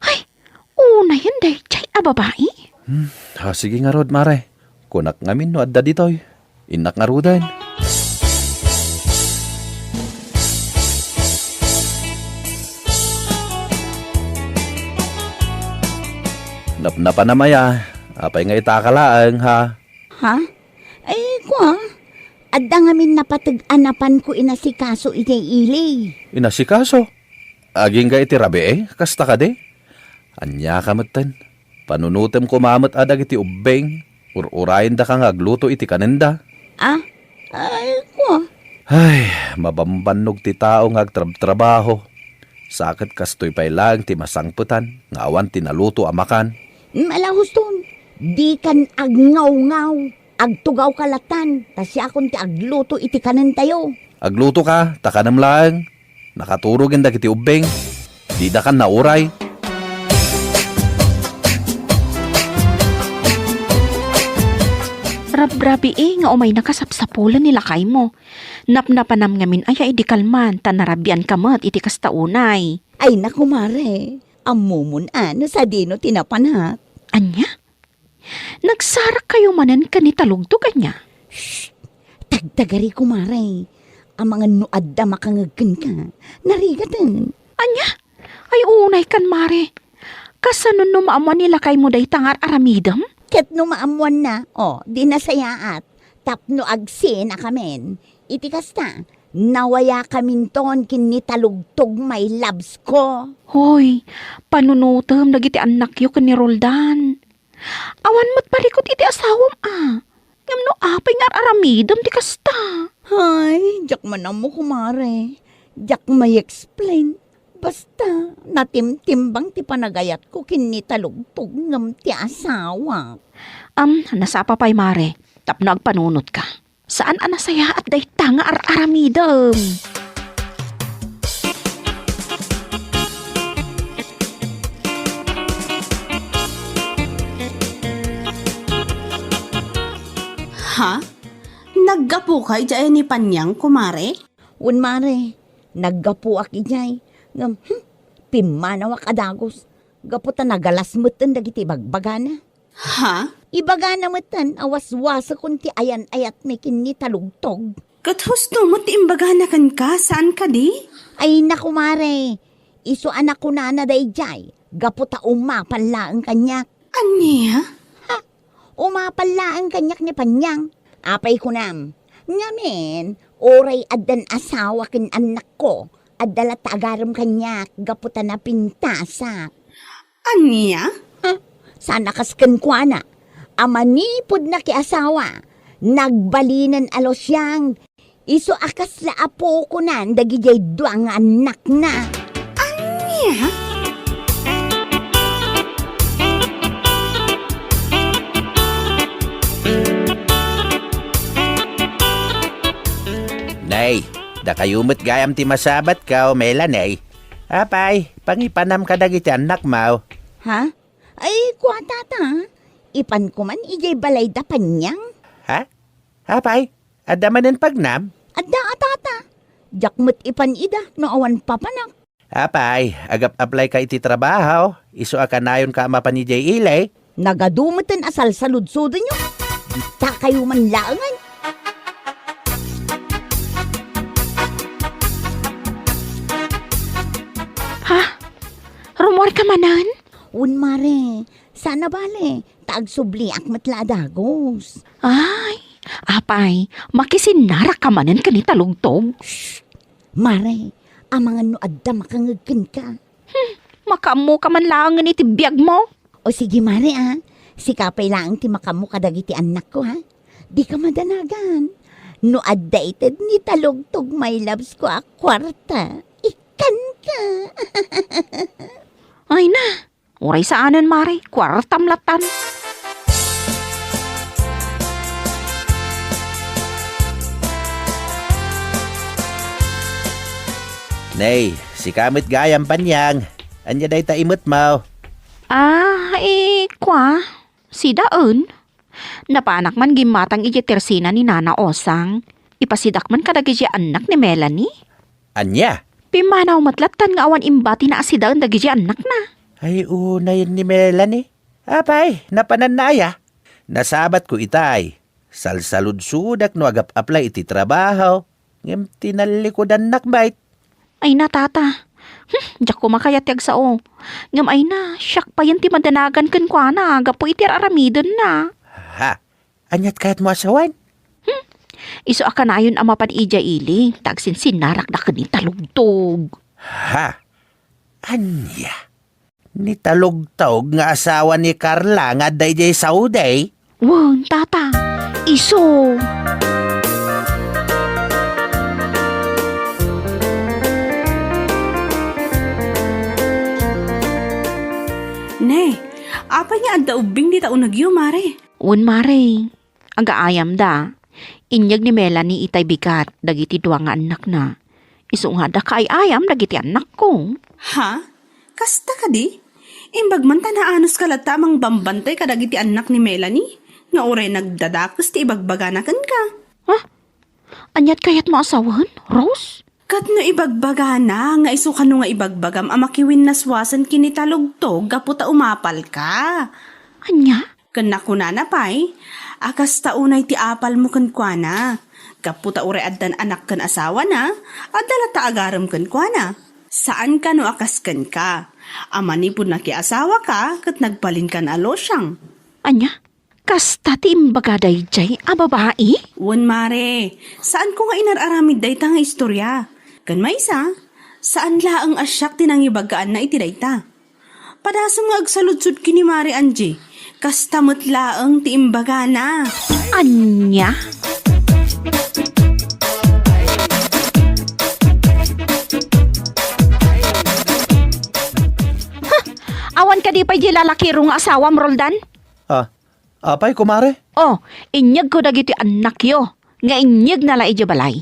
Ay, unayen daydiay a babai. Hmm, ah, sige ngarud, mare. Kunak ngamin no adda ditoy. Innak ngaruden. Napnapanam aya, apay nga itaka laeng, ha? Ha? Ay, kua, adda ngamin napateg a napanko inasikaso idiay ili. Inasikaso? Agingga iti rabii, kasta kadi? Ania ka metten? Panunotem koma met a dagiti ubbing, ur-urayendaka nga agluto iti kanenda. Ah? Ay, kua. Ay, mabambannog ti tao nga agtrabtrabaho. Sa ket kastoy pay laeng ti masangpetan nga awan ti naluto a makan. Malahuston, dikan agngawngaw. Agtugawka lattan, ta siakon ti agluto iti kanentayo. Aglutoka, ta kanem laeng. Nakaturogen dagiti ubbing. Dida kan nauray. Rabrabii nga umayna kasapsapulen ni lakaymo. Napnapanam ngamin aya idi kalman, ta narabianka met iti kasta unay. Ay, naku, mare. Ammomon a no sadino ti napanak. Ania? Nagsarakkayo manen ken ni Talugtog, ania? Shh! Tagtagari, kumare. Amangan no adda makangeg kenka, narigaten. Ania? Ay, unay kan, mare. Kasano no maammuan ni lakaymo dayta nga ar-aramidem? Ket no maammuanna, o, di nasayaat. Tapno agsinakamin. Iti kasta, nawayakaminton ken ni Talugtog, my loves ko. Hoy, panunotem dagiti annakyo ken ni Roldan. Awan met parikut iti asawam a. Ngem no apay nga ar-aramidem ti kasta? Ay, diak man ammo, kumare. Diak may-explain. Basta, natimtimbang ti panagayatko ken ni Talugtog ngem ti asawak. Am, nasapa pay, mare, tapno agpanunotka. Saan a nasayaat dayta nga ar-aramidem. Ha? Naggapuka idiay ni Panyang, kumare? Wen, mare, naggapuak idiay. Ngem, hmm, pimmanawak a dagus. Gapu ta nagalas metten dagiti bagbagana. Ha? Ibagana metten a waswasekon ti ayan-ayatmi ken ni Talugtog. Ket husto met ti imbagana kenka, saan kadi? Ay, naku, mare. Isu a nakunana daydiay, gapu ta umapal laeng kaniak. Ania? Ha? Umapal laeng kaniak ni Panyang. Apay kunam? Ngamin, uray addan asawa ken annakko, adda latta agarem kaniak gapu ta napintasak. Ania? Huh? Saan a kas kenkuana a manipud nakiasawa, nagbalinen a lusiang, isu a kasla apokonan dagidiay dua nga annakna. Ania? Nay, dakayo met gayam ti masabatko, Melanie. Apay, pangipanam kadagiti annakmo. Ha? Ay, kua, tata. Ipanko man idiay balay da Panyang. Ha? Apay, adda manen pagnam? Adda a, tata. Diak met ipan ida no awan papanak. Apay, agap-apply ka iti trabaho, isu a kanayonka a mapan idiay ili? Nagadu meten a salsaludsodenyo. Dita kayo man laengen. Ha? Rummuarka manen? Wen, mare, saan a bale, ta agsubliak met la a dagus. Ay, apay, makisinnarakka manen ken ni Talugtog? Shh! Mare, amangan no adda makangeg kenka. Hmm, makaammoka man laengen iti biagmo. O sige, mare, a. Sika pay laeng ti makaammo kadagiti annakko, ha? Dika madanagan. No adda ited ni Talugtog, my loves ko a kuarta, ikkanka. Ay na, uray saanen, mare, kuartam lattan. Nay, sika met gayam, Panyang. Ania dayta imetmo? Ah, eh, kua, sidaen. Napanak man gimmatang idiay tersina ni Nana Osang. Ipasidak man kadagiti annak ni Melanie. Ania? Pimmanaw met lattan nga awan imbatina a sidaen dagiti annakna. Ay, unayen ni Melanie. Apay, napananna aya? Nasabatko itay. Salsaludsodak no agap-apply iti trabaho. Ngem tinallikudannak met. Ay na, tata. Hmm, diak koma kayat ti agsao. Ngem ay na, siak payen ti madanagan kenkuana gapu iti ar-aramidenna. Ha? Aniat kayatmo a sawen? Hmm, isu a kanayon a mapan idiay ili, ta agsinsinnarakda ken ni Talugtog. Ha? Ania? Ni Talugtog nga asawa ni Carla nga adda idiay Saudi? Wen, tata. Isu. Ne, apay nga adda ubbing dita unegyo, mare? Wen, mare. Agaayamda. Inyeg ni Melanie itay bigat dagiti dua nga annakna. Isu nga adda kaay-ayam dagiti annakko. Ha? Kasta kadi? Imbag man ta naanuska latta a mangbambantay kadagiti annak ni Melanie, nga uray nagdadakes ti ibagbagana kenka. Ha? Aniat kayatmo a sawen, Rose? Ket no ibagbagana nga isu kano nga ibagbagam a makiwinnaswasen ken ni Talugtog gapu ta umapalka. Ania? Ken nakunana pay a kasta unay ti apalmo kenkuana. Gapu ta uray addan anak ken asawana, adda latta agarem kenkuana. Saan kano a kas kenka, a manipud nakiasawaka ket nagbalinkan a losiang. Ania? Kasta ti imbaga daydiay a babai? Wen, mare, saanko nga inar-aramid dayta nga istorya. Ken maysa, saan laeng a siak ti nangibagaanna iti dayta. Padasem nga agsaludsod ken ni Mare Angie, kasta met laeng ti imbagana. Ania? Ha? Awan kadi pay di lalakiro nga asawam, Roldan? Ah, apay, kumare? Oh, inyegko dagiti annakyo nga inyegna la idiay balay.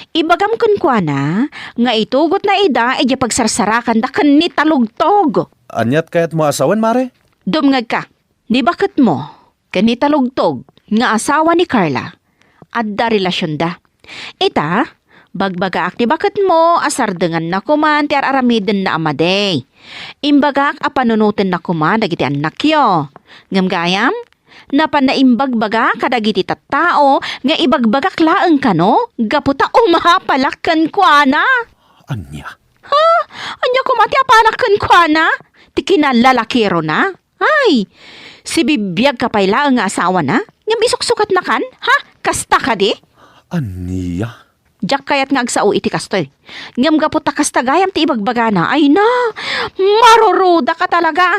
Ibagam kenkuana nga itugotna ida idiay pagsarsarakanda ken ni Talugtog. Aniat kayatmo a sawen, mare? Dumngegka, ni baketmo ken ni Talugtog nga asawa ni Carla, adda relasionda. Ita, bagbagaak ni baketmo a sardenganna koman ti ar-aramidenna a madi. Imbagak a panunotenna koman dagiti annakyo. Ngem gayam, napanna imbagbaga kadagiti tattao nga ibagbagak laeng kano gapu ta umapalak kenkuana. Ania? Ha? Ania koma ti apalak kenkuana? Ti kinallalakirona? Ay, sibibiagka pay laeng nga asawana? Ngem isuksukatnakan? Ha? Kasta kadi? Ania? Diak kayat nga agsao iti kastoy. Ngem gapu ta kasta gayam ti ibagbagana, ay na, marurudaka talaga.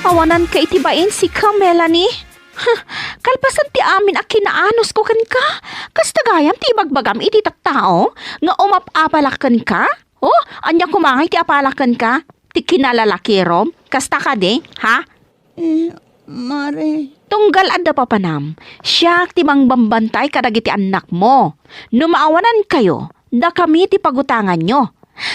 Awananka iti bain, sika, Melanie. Huh, kalpasan ti amin a kinaanusko kenka, kasta gayam ti ibagbagam iti tattao nga umap-apalak kenka? Oh, ania koma ngay ti apalak kenka? Ti kinalalakirom? Kasta kadi, ha? Eh, mare. Tunggal adda papanam, siak ti mangbambantay kadagiti annakmo. No maawanankayo, dakami ti pagutanganyo.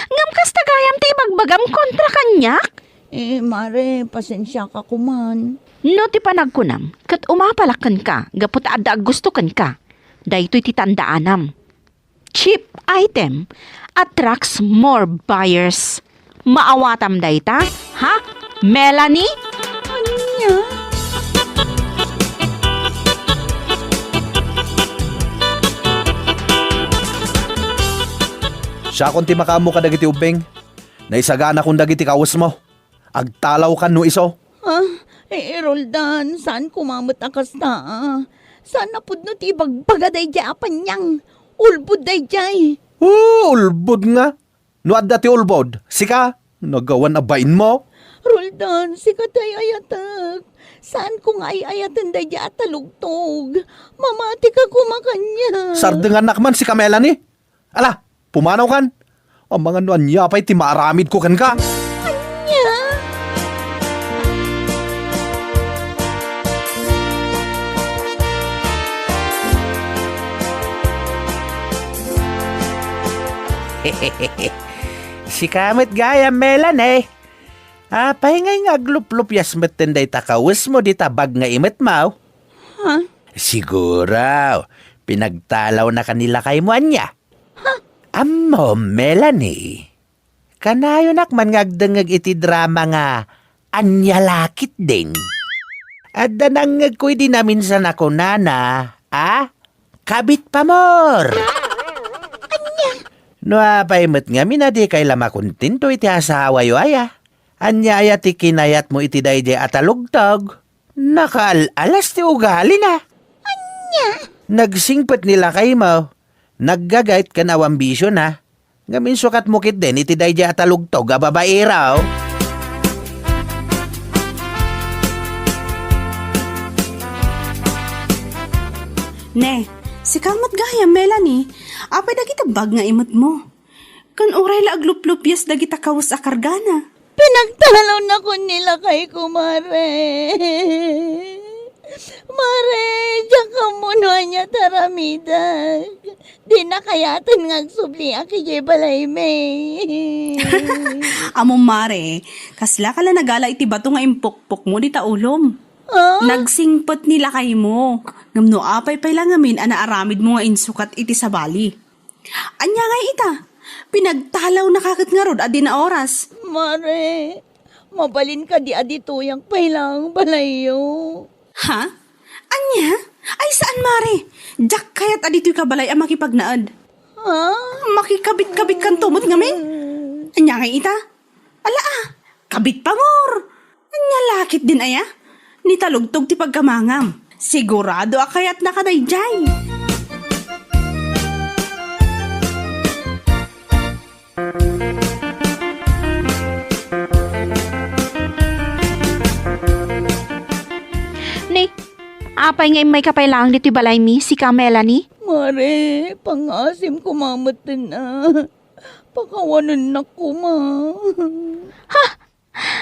Ngem kasta gayam ti ibagbagam kontra kaniak? Eh, mare, pasensiaka koman. No ti panagkunam, ket umapalak kenka gapu ta adda aggusto kenka, daytoy ti tandaanam. Cheap item attracts more buyers. Maawatam dayta, ha, Melanie? Ania? Siakon ti makaammo kadagiti ubbing. Naisaganakon dagiti kawesmo. Agtalawkan no isu. Ah, eh, Roldan, saan koma met a kasta, ah. Saan a pudno ti ibagbaga daydiay a paniang. Ulbod daydiay. Oh, ulbod nga. No adda ti ulbod, sika, nagawan a bainmo. Roldan, sika ti ay-ayatek. Saan ko nga ay-ayaten daydiay a talugtog. Mamatika koma kaniak. Sardengannak man, sika, Melanie. Ala, pumanawkan. Amangan no ania pay ti maaramidko kenka. Ania? Sika met gayam, Melanie. Apay ngay nga agluplupias metten dayta kawesmo dita bag nga imetmo? Ha? Siguro, pinagtalawna ka ni lakaymo ania? Ha? Ammom, Melanie, kanayonak man nga agdengngeg iti drama nga Ania La Ketdin. Adda nangngegko idi naminsan a kunana, a? Kabit pamor! Ania? No apay met ngamin a dikay la makontento iti asawayo aya? Ania aya ti kinayatmo iti daydiay a talugtog? Nakaal-alas ti ugalina. Ania? Nagsingpet ni lakaymo. Naggagayt ken awan bisiona. Ngem insukatmo ketdin iti daydiay a talugtog a babaero. Ne, sika met gayam, Melanie. Apay dagiti bag nga imetmo? Ken uray la agluplupias dagita kawes a kargana. Pinagtalawnakon ni lakayko, mare. Mare, diak ammo no ania ti aramidek. Dina kayaten nga agsubliak idiay balaymi. Ammom, Mare, kaslaka la nagala iti bato nga impukpokmo dita ulom. Ah? Nagsingpet ni lakaymo. Ngem no apay pay la ngamin a naaramidmo nga insukat iti sabali? Ania ngay ita? Pinagtalawnaka ket ngarud a dina oras. Mare, mabalin kadi a ditoyak pay laeng balayyo? Ha? Ania? Ay, saan, Mare. Diak kayat a ditoyka balay a makipagnaed. Ha? Makikabit-kabitkanto met ngamin? Ania ngay ita? Ala, ah, kabit pamor! Ania la ketdin aya? Ni talugtog ti pagkamangam. Sigurado a kayatnaka daydiay. Ni, apay nga immayka pay laeng ditoy balaymi, sika, Melanie? Mare, pangngaasim koma metten a. Pakawanennak koma. Ha?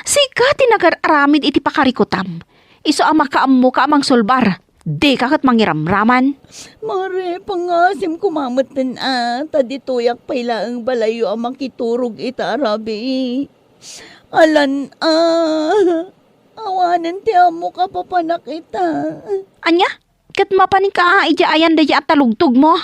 Sika ti nagar-aramid iti pakarikutam. Isu a makaammoka a mangsulbar. Dika ket mangiramraman. Mare, pangngaasim koma metten a, ta ditoyak pay laeng balayyo a makiturog ita a rabii. Alan a, awanen ti ammoka a papanak ita. Ania? Ket mapaninka a idiay ayan daydiay a talugtogmo?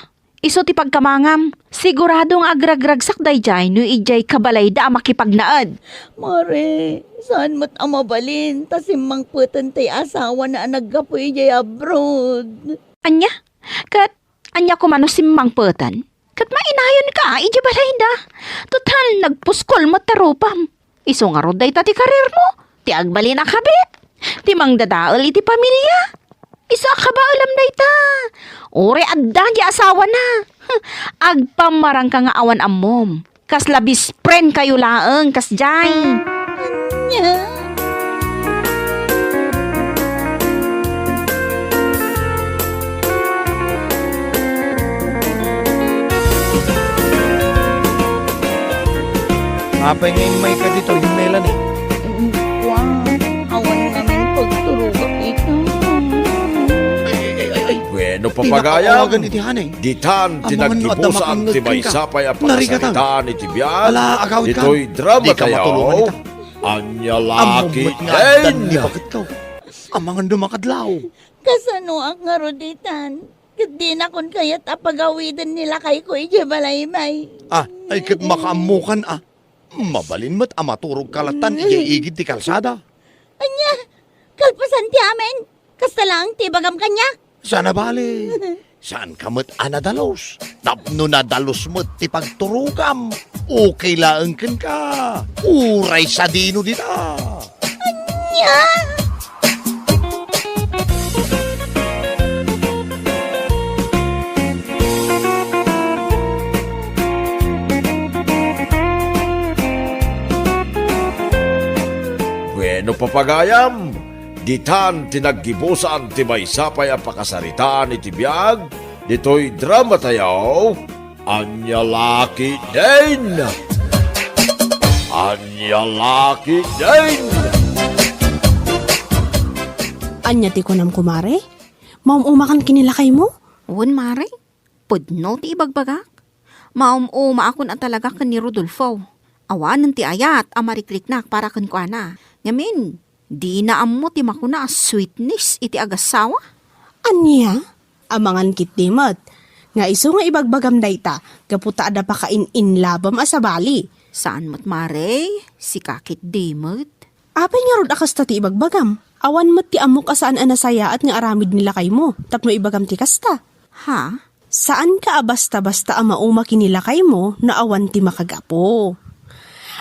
Isu ti pagkamangam. Sigurado nga agragragsak daydiay no idiay kabalayda a makipagnaed. Mare, saan met a mabalin, ta simmangpeten ti asawana a naggapu idiay abroad. Ania? Ket ania koma no simmangpeten? Ket mainayonka idiay balayda. Total, nagpuskol met ti rupam. Isu ngarud dayta ti kariermo, ti agbalin a kabit, ti mangdadael iti pamilia. Isu a kabaelam dayta. Uray adda ti asawana. Agpammarangka nga awan ammom. Kasla best friend kayo laeng, kasdiay. Ania? Apay nga immayka ditoy, Melanie? Kua, awan ngamin pagturogak ita. Ay, ay, ay, ay, ay. Bueno, papagayam. Pinakaawagan iti hanay. Ditan ti naggibusan ti maysa pay a pakasaritaan iti biag. Ala, agawidkan. Ditoy drama tayo. Dika matulongan ita. Ania la ketdin? Ammom met nga addan ni baketko. Amangan dumakadlaw. Kasanoak ngarud ditan? Ket dinakon kayat a pagawiden ni lakayko idiay balaymi. Ah, ay ket makaammokan a. Mabalin met a maturogka lattan idiay igid ti kalsada. Ania? Kalpasan ti amin? Kasta laeng ti ibagam kaniak? Saan a bale. Saanka met a nadalus. Tapno nadalus met ti pagturogam, okay laeng kenka. Uray sadino dita. Ania? Bueno, papagayam, ditan ti naggibusan ti maysa pay a pakasaritaan iti biag ditoy drama tayo. Ania la ketdin? Ania la ketdin? Ania ti kunam, kumare? Maum-umakan ken ni lakaymo? Wen, mare. Pudno ti ibagbagak. Maum-umaakon a talaga ken ni Rodolfo. Awanen ti ayat a marikriknak para kenkuana. Ngamin, dina ammo ti makuna a sweetness iti agassawa. Ania? Amangan ketdi met nga isu nga ibagbagam dayta gapu ta adda pakain-inlabem a sabali. Saan met, mare, sika ketdi met. Apay ngarud a kasta ti ibagbagam? Awan met ti ammok a saan a nasayaat nga aramid ni lakaymo tapno ibagam ti kasta. Ha? Saanka a basta-basta a mauma ken ni lakaymo no awan ti makagapu.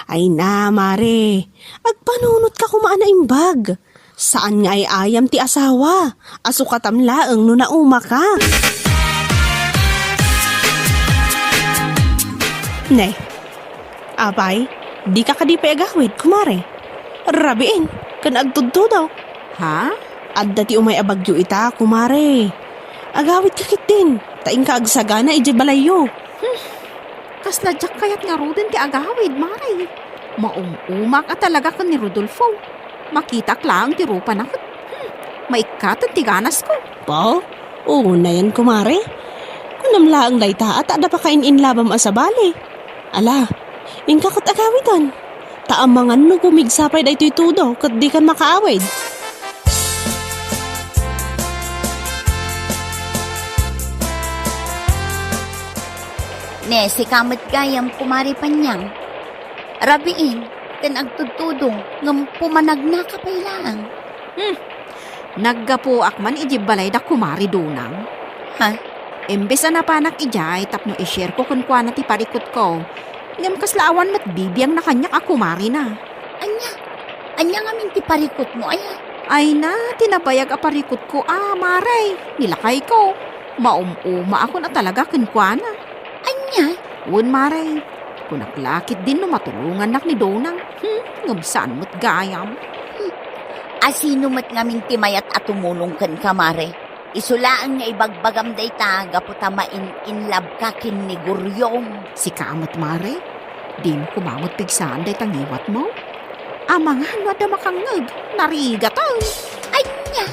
Ay na, mare, agpanunotka koma a naimbag. Saan nga ay-ayam ti asawa a sukatam laeng no naumaka. Ne, apay, dika kadi pay agawid, kumare? Rabiin, ken agtudtudo. Ha? Adda ti umay a bagyo ita, kumare. Agawidka ketdin, ta inka agsagana idiay balayyo. Hmm. Kasla diak kayat ngaruden ti agawid, mare. Maum-umak a talaga ken ni Rodolfo. Makitak laeng ti rupana ket, hmm, Maikkaten ti ganasko. Ba? Unayen, kumare. Kunam laeng dayta, ta adda pakain-inlabam a sabali. Ala, inka ket agawiden. Ta amangan no gumigsa pay daytoy tudo, ket dikan makaawid. Ne, sika met gayam, kumare Panyang. Rabiin, ken agtudtudo, ngem pumanagnaka pay laeng. Hmm. Naggapuak man idiay balayda, kumare Donang. Ha? Imbes a napanak idiay tapno i-share ko kenkuana ti parikutko, ngem kasla awan met bibiangna kaniak a kumarena. Ania? Ania ngamin ti parikutmo, aya? Ay na, ti nabayag a parikutko a, mare, ni lakayko. Maum-umaakon a talaga kenkuana. Ania? Wen, mare. Kunak la ketdin no matulongannak ni Donang. Hmm, ngem saan met gayam. Hmm. A sino met ngamin ti mayat a tumulong kenka, mare? Isu laeng nga ibagbagam dayta gapu ta main-inlabka ken ni Guryong. Sika met, mare? Dimo koma met pigsaan dayta ngiwatmo? Amangan no adda makangngeg, narigaten. Ania?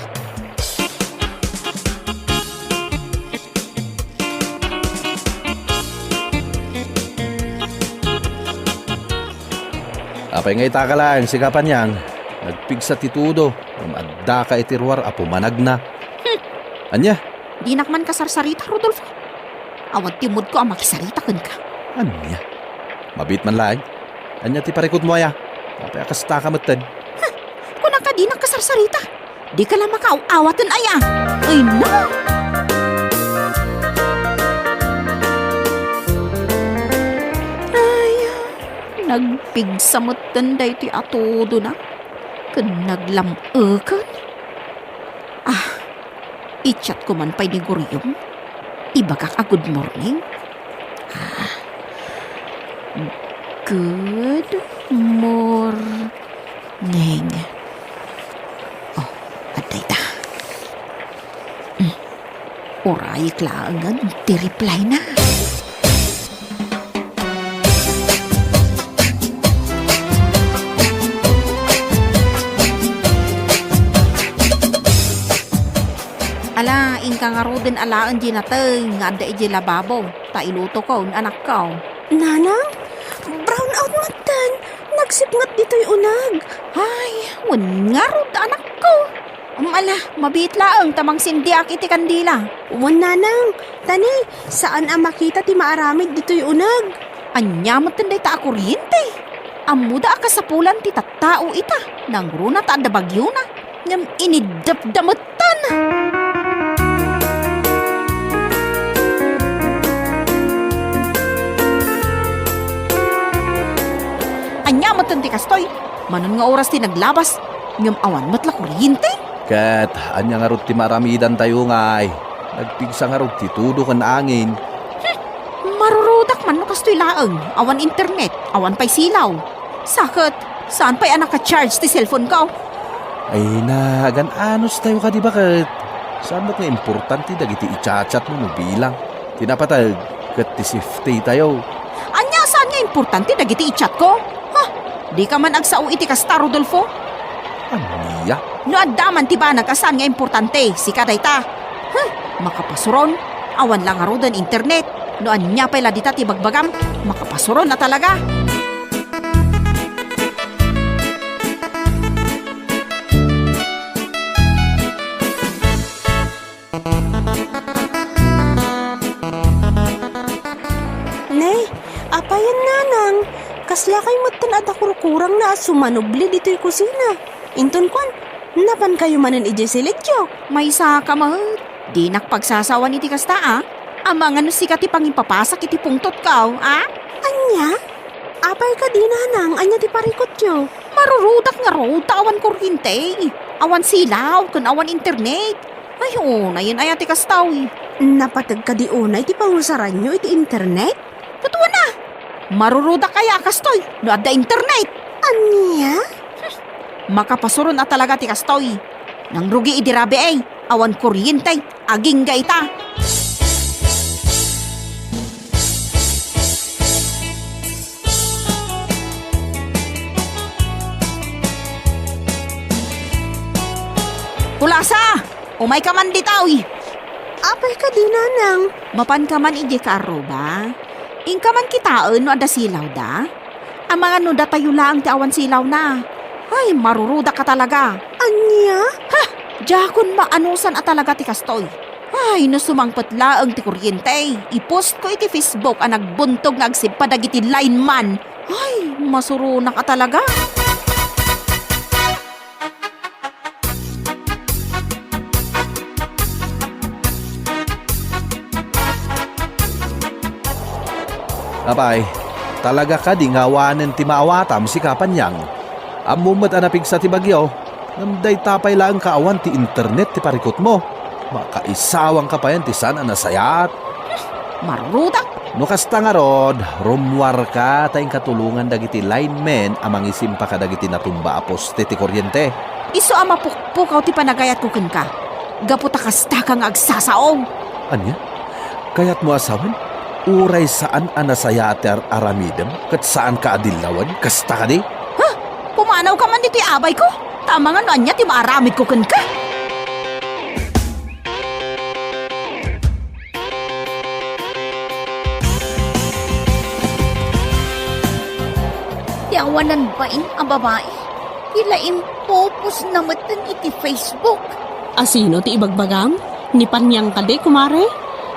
Apay nga itaka laeng, sika Panyang? Nagpigsa ti tudo, ngem addaka iti ruar a pumanagna. Hmm. Ania? Dinak man kasarsarita, Rodolfo. Awan timmudko a makisarita kenka. Ania? Mabiit man laeng? Ania ti parikutmo aya? Apay a kastaka metten? Huh! Kunaka dinak kasarsarita. Dika la makaaw-awaten aya. Ay, no! Ay, nagpigsa metten daytoy a tudona. Ken naglam-eken. Ah, i-chat ko man pay ni Guryong. Ibagak a good morning. Ah, good morning. Oh, adda ita. Mm. Urayek laengen ti reply na. Ala, inka ngaruden alaen di nateng nga adda idiay lababo, ta ilutoko ni anakko. Nanang, brown out metten. Nagsipnget ditoy uneg. Ay, wen ngarud, anakko. Ala, mabiit laeng ta mangsindiak iti kandila. Wen, nanang, ta ni, saan a makita ti maaramid ditoy uneg. Ania metten dayta a kuryente? Ammoda a kasapulan ti tattao ita, nangruna ta adda bagiona, ngem iniddepda metten. Ania metten ti kastoy? Manon nga oras ti naglabas, ngem awan met la kuryente? Ket ania ngarud ti maaramidantayo ngay? Nagpigsa ngarud ti tudo ken angin. Hmm, marurudak man no kastoy laeng, awan internet, awan pay silaw. Sa ket, saan pay a naka-charge ti cellphone ko? Ay, nagan-anos tayo kadi baket. Saan met nga importante dagiti i-chat-chat mo no bilang? Ti napateg ket ti safety tayo. Ania saan nga importante dagiti i-chat ko? Ha? Dika man agsao iti kasta, Rodolfo? Ania? No adda man ti banag a saan nga importante, sika dayta. Huh, makapasuron. Awan la ngaruden internet. No ania pay la dita ti bagbagam, makapasuron a talaga. Ne, apayen, nanang, kasla kay metten a dakurkurangna a sumanubli ditoy kusina. Inton kuan, napan kayo manen idiay silidyo? Maysa ka met. Dinak pagsasawan iti kasta, a. Amangan no sika ti pangipapasak iti pungtotko, a? Ania? Apay kadi, nanang, ania ti parikutyo? Marurudak ngarud ta awan kuryente, awan silaw, ken awan internet. Ay, unayen aya ti kastoy. Napateg kadi unay ti pangusaranyo iti internet? Ket wen a, marurudak aya a kastoy no adda internet? Ania? Hmm, makapasuron a talaga ti kastoy. Nangrugi idi rabii, awan kuryente, agingga ita. Kulasa! Umayka man ditoy! Apay kadi, nanang? Mapanka man idiay kaarruba. Inka man kitaen no adda silawda. Amangan no datayo laeng ti awan silawna. Ay, marurudakka talaga. Ania? Ha! Diakon maanusan a talaga ti kastoy. Ay, no sumangpet laeng ti kuryente, i-post ko iti Facebook a nagbuntog nga agsimpa dagiti lineman. Ay, masuronak a talaga. Apay, talaga kadi nga awanen ti maawatam, sika Panyang? Ammom met a napigsa ti bagyo, ngem dayta pay laeng kaawan ti internet ti parikutmo. Makaisawangka payen ti saan a nasayaat. Marurudak! No kasta ngarud, rummuarka ta inka tulongan dagiti linemen a mangisimpa kadagiti natumba a poste ti kuryente. Isu a mapukpukaw ti panagayatko kenka, gapu ta kastaka nga agsasao. Ania? Kayatmo a sawen? Uray saan a nasayaat ti ar-aramidem ket saanka a dillawen, kasta kadi? Ha? Pumanawka man ditoy abayko? Ta amangan no ania ti maaramidko kenka? Ti awanan bain a babai, ti la impupos na metten iti Facebook. A sino ti ibagbagam? Ni Panyang kadi, kumare?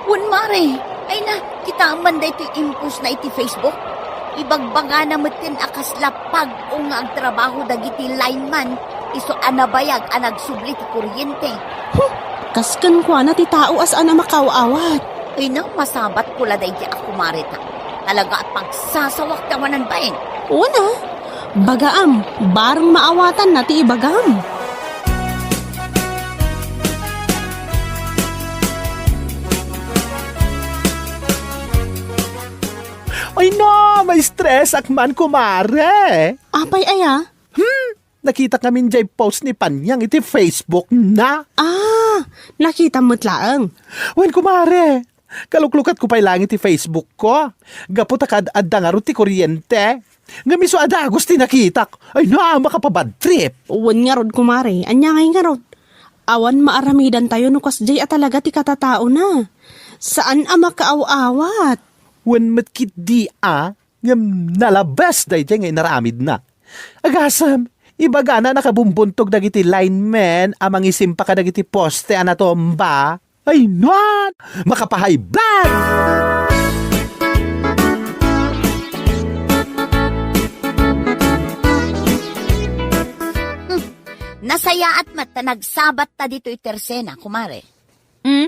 Wen, mare. Ay na, kitaem man daytoy impos na iti Facebook. Ibagbagana metten a kasla pag-o nga agtrabaho dagiti lineman, isu a nabayag a nagsubli ti kuryente. Huh! Kas kenkuana ti tao a saan a makaaw-awat. Ay na, masabatko la daydi a kumare ta. Talaga a pagsasawak ti awanan bain. Wen a, bagaam, bareng maawatanna ti ibagam. Ay na, ma-stress ak man, kumare. Apay aya? Hmm, nakitak ngamin jay post ni Panyang iti Facebook na. Ah, nakitam met laeng. Wen, kumare, kaluklukatko pay laeng iti Facebook ko. Gapu ta kad-adda ngarud ti kuryente. Ngem isu a dagus ti nakitak. Ay na, makapabad trip. Wen ngarud, kumare, ania ngay ngarud? Awan maaramidantayo no kasjay a talaga ti katataona. Saan a makaaw-awat. Wen met ketdi a, ngem nalabes dayjay nga inaramidna. Agasem, ibagana a nakabumbuntog dagiti linemen a mangisimpa kadagiti poste a natumba. Ay, nuan! Makapahay blood! Hmm. Nasayaat met ta nagsabatta ditoy Tersena, kumare. Hmm?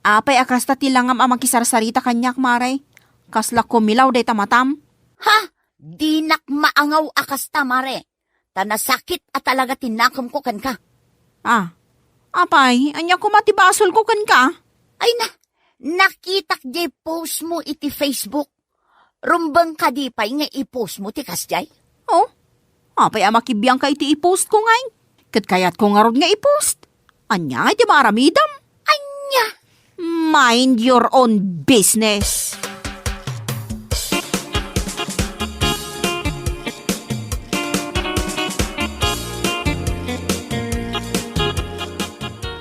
Apay a kasta ti langam a makisarsarita kaniak, mare? Kasla kumilaw dayta matam? Ha? Dinak maangaw a kasta, mare. Ta nasakit a talaga ti nakemko kenka. Ah, apay, ania koma ti basolko kenka? Ay na, nakitak jay post mo iti Facebook. Rumbeng kadi pay nga i-post mo ti kasjay? Oh, apay a makibiangka iti i-post ko ngay? Ket kayatko ngarud nga i-post. Ania ngay ti maaramidem? Ania? Mind your own business.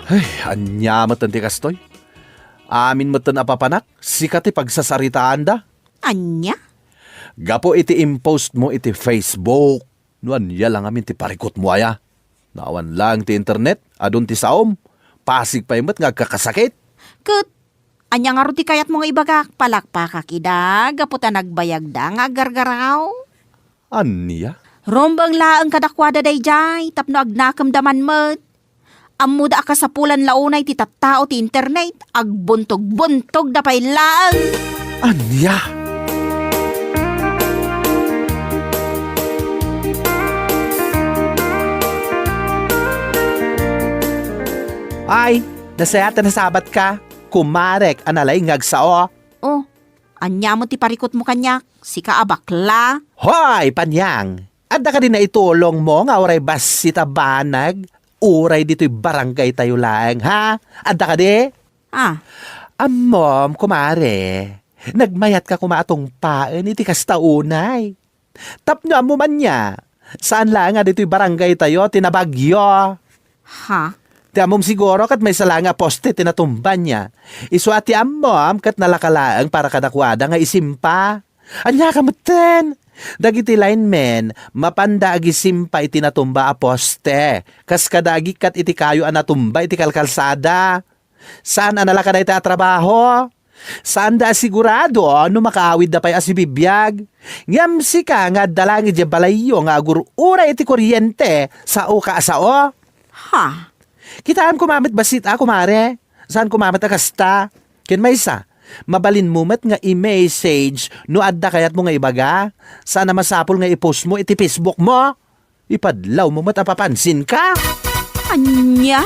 Ay, ania metten ti kastoy? Amin metten a papanak, sika ti pagsasaritaanda. Ania? Gapu iti impost mo iti Facebook, no ania la ngamin ti parikut mo aya? No awan laeng ti internet, adun ti saom, pasig pay met nga agkakasakit. Ket ania ngarud ti kayatmo nga ibagak? Palakpakak ida gapu ta nagbayagda nga aggargaraw? Ania? Rumbeng laeng kadakuada dayjay tapno agnakemda man met. Ammoda a kasapulan la unay ti tattao ti internet, agbuntog-buntogda pay laeng. Ania? Ay, nasayaat a nasabatka, kumarek a nalaing nga agsao. Oh, ania met ti parikutmo kaniak, sika a bakla? Hoy, Panyang! Adda kadi naitulongmo nga uray bassit a banag, uray ditoy barangaytayo laeng, ha? Adda kadi? Ah. Ammom, kumare, nagmayatka koma a tungpaen iti kasta unay. Tapno ammom ania, saan laeng a ditoy barangaytayo ti nabagyo. Ha? Ti ammom siguro ket maysa laeng a poste ti natumba nia. Isu a ti ammom ket nalaka laeng para kadakuada nga isimpa. Ania ka metten? Dagiti linemen, mapanda agisimpa iti natumba a poste, kas kada agikkat iti kayo a natumba iti kalkalsada. Saan a nalaka dayta a trabaho? Saanda a sigurado no makaawidda pay a sibibiag. Ngem sika nga adda laeng idiay balayyo nga agur-uray iti kuryente, sao ka a sao? Ha? Kitaem koma met bassit a, kumare. Saan koma met a kasta. Ken maysa, mabalinmo met nga i-message no adda kayatmo nga ibaga. Saan a masapul nga i-post mo iti Facebook mo. Ipadlawmo met a papansinka. Ania?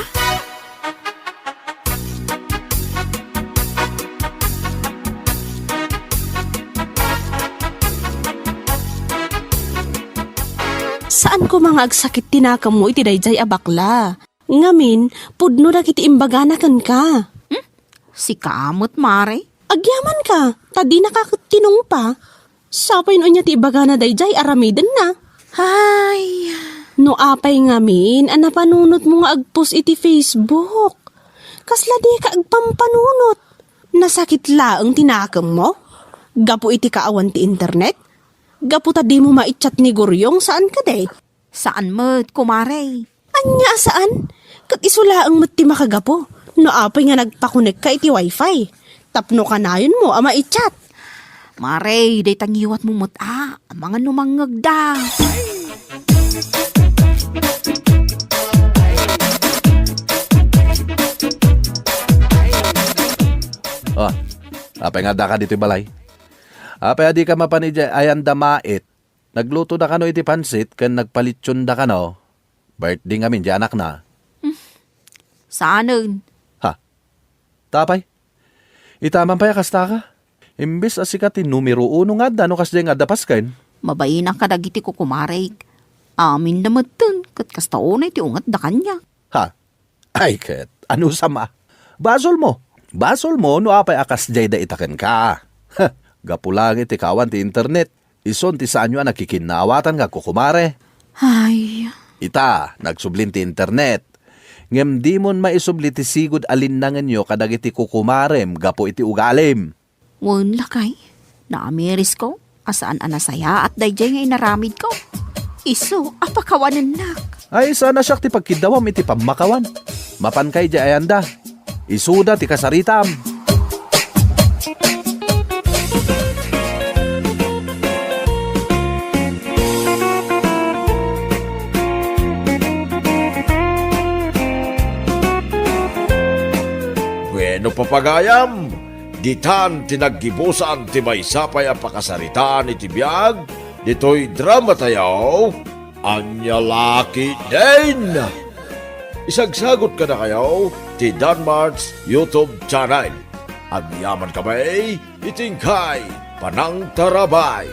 Saan koma nga agsakit ti nakemmo iti daydiay a bakla. Ngamin, pudno dagiti imbagana kenka. Hmm? Sika met, Mare? Agyamanka, ta dinaka ket tinungpa. Sapay no ania ti ibagana daydiay aramidenna. Ay. No apay ngamin a napanunotmo nga agpost iti Facebook? Kasla dika agpampanunot. Nasakit laeng ti nakemmo? Gapu iti kaawan ti internet? Gapu ta dimo maichat ni Guryong, saan kadi? Saan met, kumare. Ania a saan? Ket isu laeng met ti makagapu no apay nga nagpakonekka iti wifi tapno kanayonmo a maichat. Mare, dayta ngiwatmo met a, amangan no mangngegda. Oh, apay nga addaka ditoy balay? Apay a dika mapan idiay ayanda mait? Naglutoda kano iti pansit ken nagpalitsionda kano. Birthday ngamin ti anakna. Hmm. Saanen? Ha? Tapay? Ita man pay a kastaka? Imbes a sika ti numero uno nga adda no kasdiay nga adda pasken. Mabainang kadagiti kukumarek. Aminda metten ket kasta unay ti ungetda kaniak. Ha? Ay ket, anusam a? Basolmo. Basolmo no apay a kasdiay da ita kenka. Gapu laeng iti kaawan ti internet, isun ti saanyo a nakikinnaawatan nga kukumare. Ay. Ita, nagsublin ti internet. Ngem dimon maisubli ti sigud a linnangenyo kadagiti kukumarem gapu iti ugalim. Wen, lakay, naamirisko a saan a nasayaat daydiay nga inaramidko. Isu a pakawanennak. Ay, saan a siak ti pagkiddawam iti pammakawan. Mapanka idiay ayanda. Isuda ti kasaritam. Bueno, papagayam, ditan ti naggibusan ti maysa pay a pakasaritaan iti biag ditoy dramatayo, Ania La Ketdin. Isagsagut kadakayo ti Danmart's YouTube channel. Agyaman kami iti inkay panangtarabay.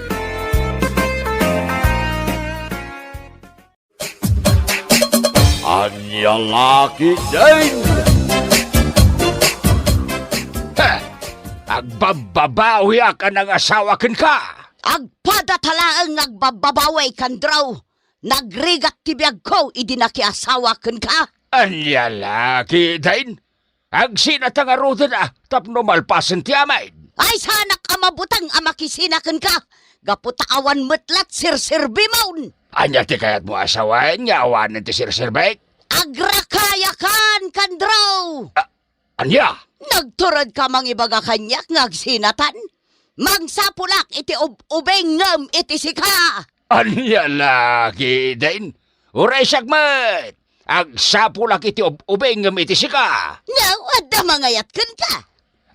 Ania La Ketdin! Heh! Agbabbabawiak a nangasawa kenka! Agpadata laeng nga agbabbabawi, Kandro! Nagrigat ti biagko idi nakiasawa kenka! Ania La Ketdin? Agsinata ngaruden a tapno malpasen ti amin. Ay, saanak a mabuteng a makisina kenka, gapu ta awan met la ti serserbimon. Ania ti kayatmo a sawen nga awanen ti serserbik? Agrakayakan, Kandro! A-, ania? Nagturedka mangibaga kaniak nga agsinatan? Mangsapulak iti ub-ubingngem iti sika! Ania La Ketdin? Uray siak met! Agsapulak iti ub-ubingngem iti sika! Nga, adda mangayat kenka?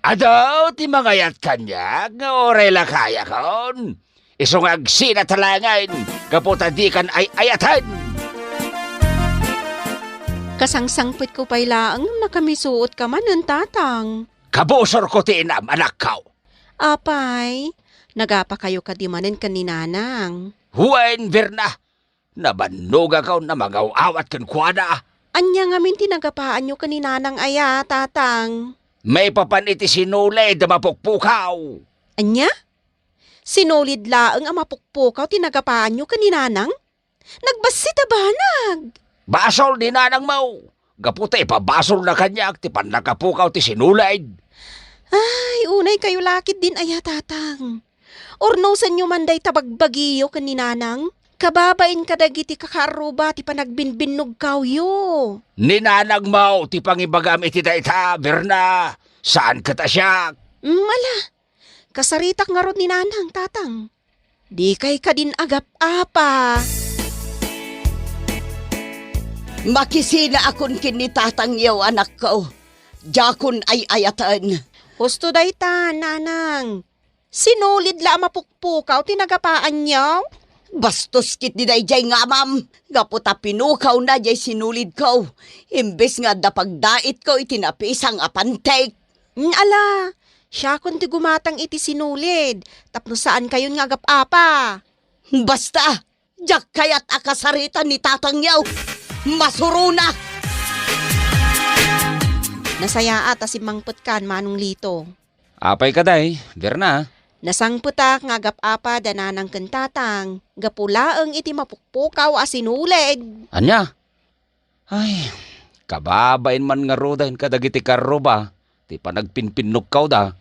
Adu ti mangayat kaniak nga uray la kayakon. Isu nga agsinata laengen, gapu ta dikan ay-ayaten. Kasangsangpetko pay laeng ngem nakamisuotka manen, Tatang. Kabusorko ti inam, anakko. Apay, nagapakayo kadi manen ken ni Nanang? Wen, Berna, nabannogakon a mangaw-awat kenkuana. Ania ngamin ti nagapaanyo ken ni Nanang aya, Tatang? Maipapan iti sinulid a mapukpukaw. Ania? Sinulid laeng a mapukpukaw ti nagapaanyo ken ni Nanang? Nagbassit a banag! Basol ni nanangmo! gapu ta ipabasolna kaniak ti pannakapukaw ti sinulid. Ay, unay kayo lakit din aya, Tatang. Urnosenyo man dayta bagbagiyo ken ni Nanang. Kababain kadagiti kakaarruba ti panagbinbinnugkawyo. Ni Nanangmo ti pangibagam iti dayta, Berna. Saan ket a siak. Mm, ala. Kasaritak ngarud ni Nanang, Tatang. Dikay kadin agap-apa. Makisinaakon ken ni Tatangyo, anakko. Diakon ay-ayaten. Husto dayta, Nanang. Sinulid la a mapukpukaw ti nagapaanyo? Bastos ketdi daydiay nga amam, gapu ta pinukawna diay sinulidko, imbes nga adda pagdaitko iti napisang a pantik. Mm, ala, siakon ti gumatang iti sinulid, tapno saankayon nga agap-apa. Basta, diak kayat a kasarita ni Tatangyo. Masurona! Nasayaat a simmangpetkan, Manong Lito. Apay kadi, Berna? Nasangpetak nga agap-apa da Nanang ken Tatang, gapu laeng iti mapukpukaw a sinulid. Ania? Ay, kababain man ngaruden kadagiti karruba ti panagpinpinnugkawda.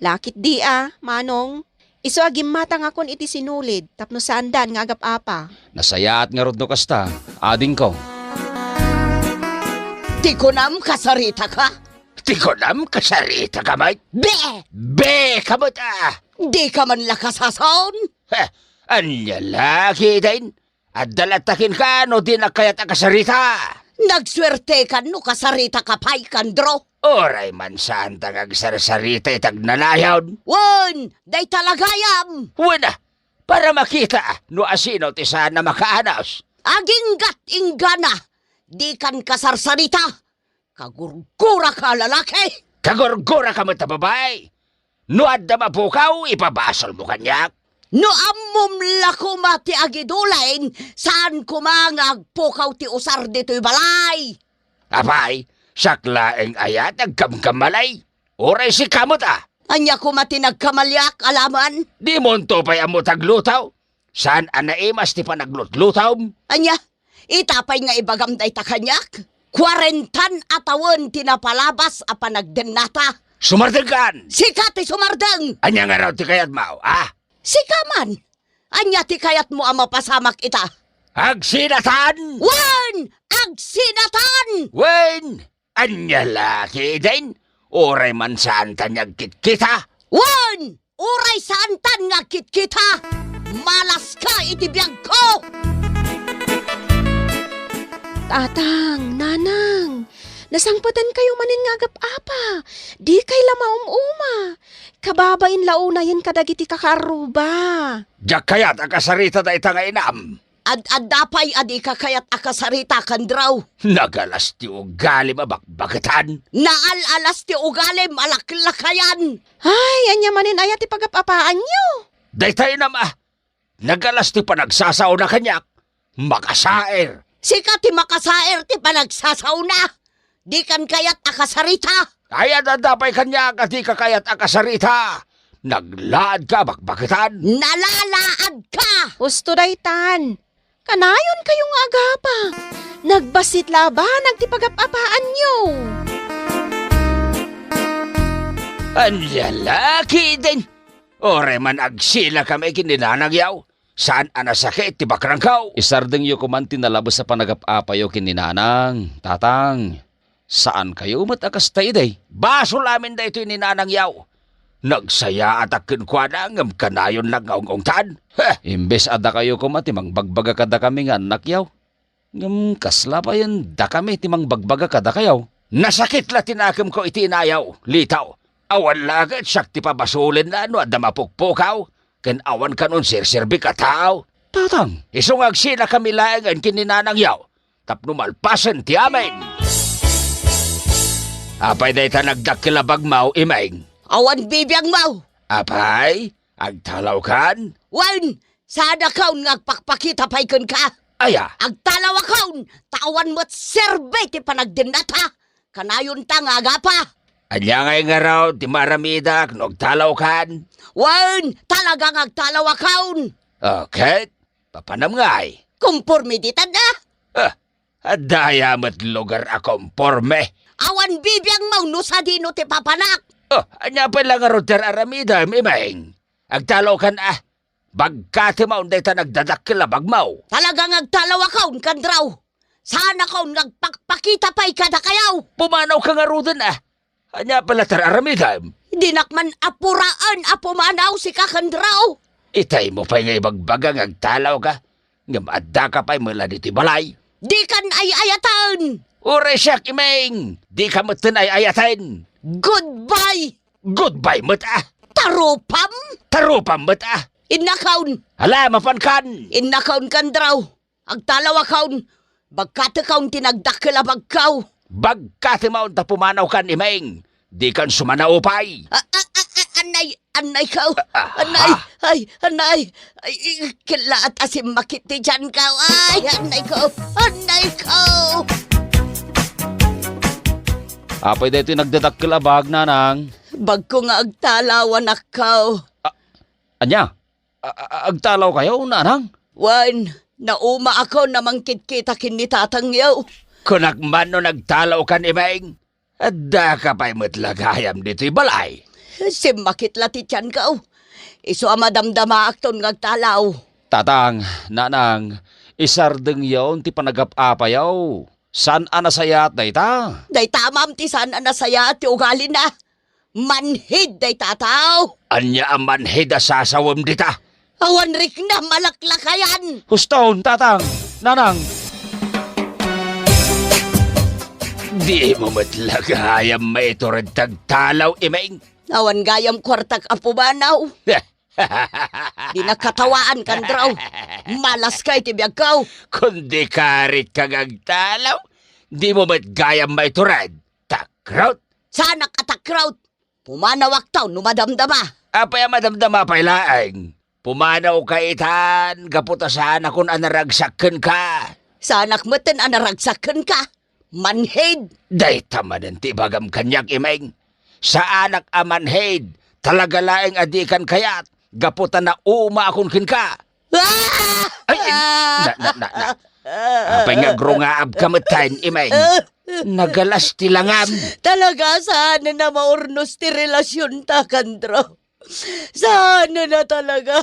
Lakit di a, Manong. Isu a gimmatangakon iti sinulid tapno saandan nga agap-apa. Nasayaat ngarud no kasta, adingko. Ti kunam, kasaritaka? Ti kunam, kasaritaka met? Be! Be ka met a! Dika man la kasasaon? He, ania la ketdin? Adda latta kenka no dinak kayat a kasarita. Nagsuertekan no kasaritaka pay, Kandro. Uray man saanta nga agsarsarita iti agnanayon. Wen, dayta la gayam. Wen a, para makita no asino ti saan a makaanos. Aginggat inggana, dikan kasarsarita. Kagurguraka a lalaki! Kagurguraka met a babai! No adda mapukaw, ipabasolmo kaniak. No ammom la koma ti agidulayen, saan koma nga agpukaw ti usar ditoy balay. Apay, siak laeng aya ti agkamkamali? Uray sika met a. Ania koma ti nagkamaliak, alaman? Dimonto pay ammo ti agluto? Saan a naimas ti panaglutlutom? Ania? Ita pay nga ibagam dayta kaniak? Kuarentan a tawen ti napalabas a panagdennata. Sumardengkan! Sika ti sumardeng! Ania ngarud ti kayatmo, a? Sika man! Ania ti kayatmo a mapasamak ita? Agsinatan! Wen! Agsinatan! Wen! Ania la ketdin? Uray man saanta nga agkitkita. Wen! Uray saantan nga agkitkita! Malaska iti biagko! Tatang, Nanang, nasangpetankayo manen nga agap-apa. Dikay la maum-uma. Kababain la unayen kadagiti kakaarruba. Diak kayat a kasarita dayta nga inam. Ad-adda pay a dika kayat a kasarita, Kandraw. Nagalas ti ugalim a bakbaketan. Naal-alas ti ugalim a laklakayan. Ay, ania manen aya ti pagap-apaanyo? Dayta inam a, nagalas ti panagsasaona kaniak. Makasaer. Sika ti makasaer ti panagsasaona. Dikan kayat a kasarita. Ay, adda pay kaniak a dika kayat a kasarita. Naglaadka a bakbaketan. Nalalaadka! Husto daytan. Kanayonkayo nga agapa. Nagbassit la a banag ti pagap-apaanyo. Ania la ketdin? Uray man agsilakami ken ni Nanangyo. Saan a nasakit ti bakrangko. Isardengyo koman ti nalabes a panagap-apayo ken ni Nanang, Tatang. Saankayo met a kasta idi. Basol amin daytoy ni Nanangyo. Nagsayaatak kenkuana ngem kanayonnak nga ung-ungtan. Heh! Imbes a dakayo koma ti mangbagbaga kadakami nga annakyo. Ngem kasla payen dakami ti mangbagbaga kadakayo. Nasakit la ti nakemko iti inayo, Lito. Awan la ket siak ti pabasolenna no adda mapukpukaw ken awan kanon serserbik a tao. Tatang. Isu nga agsilakami laengen ken ni Nanangyo tapno malpasen ti amin. Apay dayta nagdakkel a bagmo, Imeng? Awan bibiagmo. Apay, agtalawkan? Wen, saanakon nga agpakpakita pay kenka. Aya? Agtalawakon, ta awan met serbi ti panagdennata. Kanayonta nga agapa. Ania ngay ngarud ti maaramidak no agtalawkan? Wen, talaga nga agtalawakon. O, ket papanam ngay? Komporme ditan a. Ah, Adda aya met lugar a komporme? Awan bibiangmo no sadino ti papanak. Oh, ania pay la ngarud ti ar-aramidem, Imeng? Agtalawkan a. Bagkatem a dayta nagdadakkel a bagmo. Talaga nga agtalawakon, Kandraw. Saanakon nga agpakpakita pay kadakayo. Pumanawka ngaruden a. Ania pay la ti ar-aramidem? Dinak man apuraen a pumanaw, sika, Kandraw. Itay mo pay nga ibagbaga nga agtalawka, ngem addaka pay met la ditoy balay. Dikan ay-ayaten. Uray siak, Imeng, dika metten ay-ayaten. Goodbye. Goodbye met a. Tarupam? Tarupam met a. Innakon. Hala, mapankan. Innakon, Kandraw. Agtalawakon. Bagkatekon ti nagdakkel a bagko. Bagkatem a ta pumanawkan, Imeng. Dikan sumanaupay. A, a, a, a, anay, anayko. Ah, ah, Anay, ah. Ay, anay. Ay, ay, kellaat a simmakit ti tianko. Ay, anayko. Anayko. Apay daytoy nagdadakkel a bag, Nanang? Bagko nga agtalawanakko. Ania? A-, a-, agtalawkayo, Nanang? Wen, naumaakon a mangkitkita ken ni tatangyo. Kunak man no nagtalawkan, Imeng. Addaka pay met la gayam ditoy balay. Simmakit la ti tianko. Isu a madamdamaakton nga agtalaw. Tatang, Nanang, isardengyon ti panagap-apayo. Saan a nasayaat dayta. Dayta, ma'am, ti saan a nasayaat ti ugalina. Manhid dayta a tao. Ania a manhid a sasawem dita? Awan rikna, malaklakayan. Huston, Tatang, Nanang. Dimo met la gayam maitured ti agtalaw, Imeng. Awan gayam kuartak a pumanaw. Di nakatawaan, Kandraw. Malaska iti biagko. Kundi karit ka nga agtalaw, dimo met gayam maitured. Takrot. Saanak a takrot. Pumanawakto no madamdama. Apay a madamdama pay laeng? Pumanawka itan gapu ta saanakon a naragsak kenka. Saanak metten a naragsak kenka. Manhid! Dayta manen ti ibagam kaniak, Imeng. Saanak a manhid, talaga laeng a dikan kayat, gapu ta naumaakon kenka. Ah! Ay, ay, na, na, na, na. Apay nga agrungaabka metten, Imeng? Nagalas ti langam. Talaga, saan a maurnos ti relasionta, Kandraw? Saan na talaga?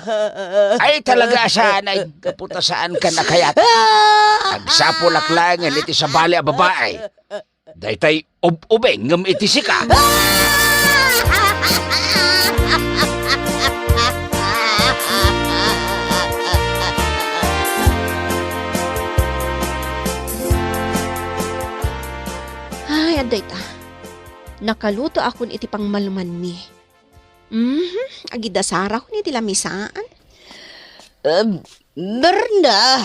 Ay, talaga, saan ay gapu ta saanka nakayat. Agsapulak laengen iti sabali a babae. Daytay ub-ubing ngem iti sika. Ay, adda ita. Nakalutoakon iti pangmalmanmi. Mhm, agidasarakon iti lamisaan. Em, Berna,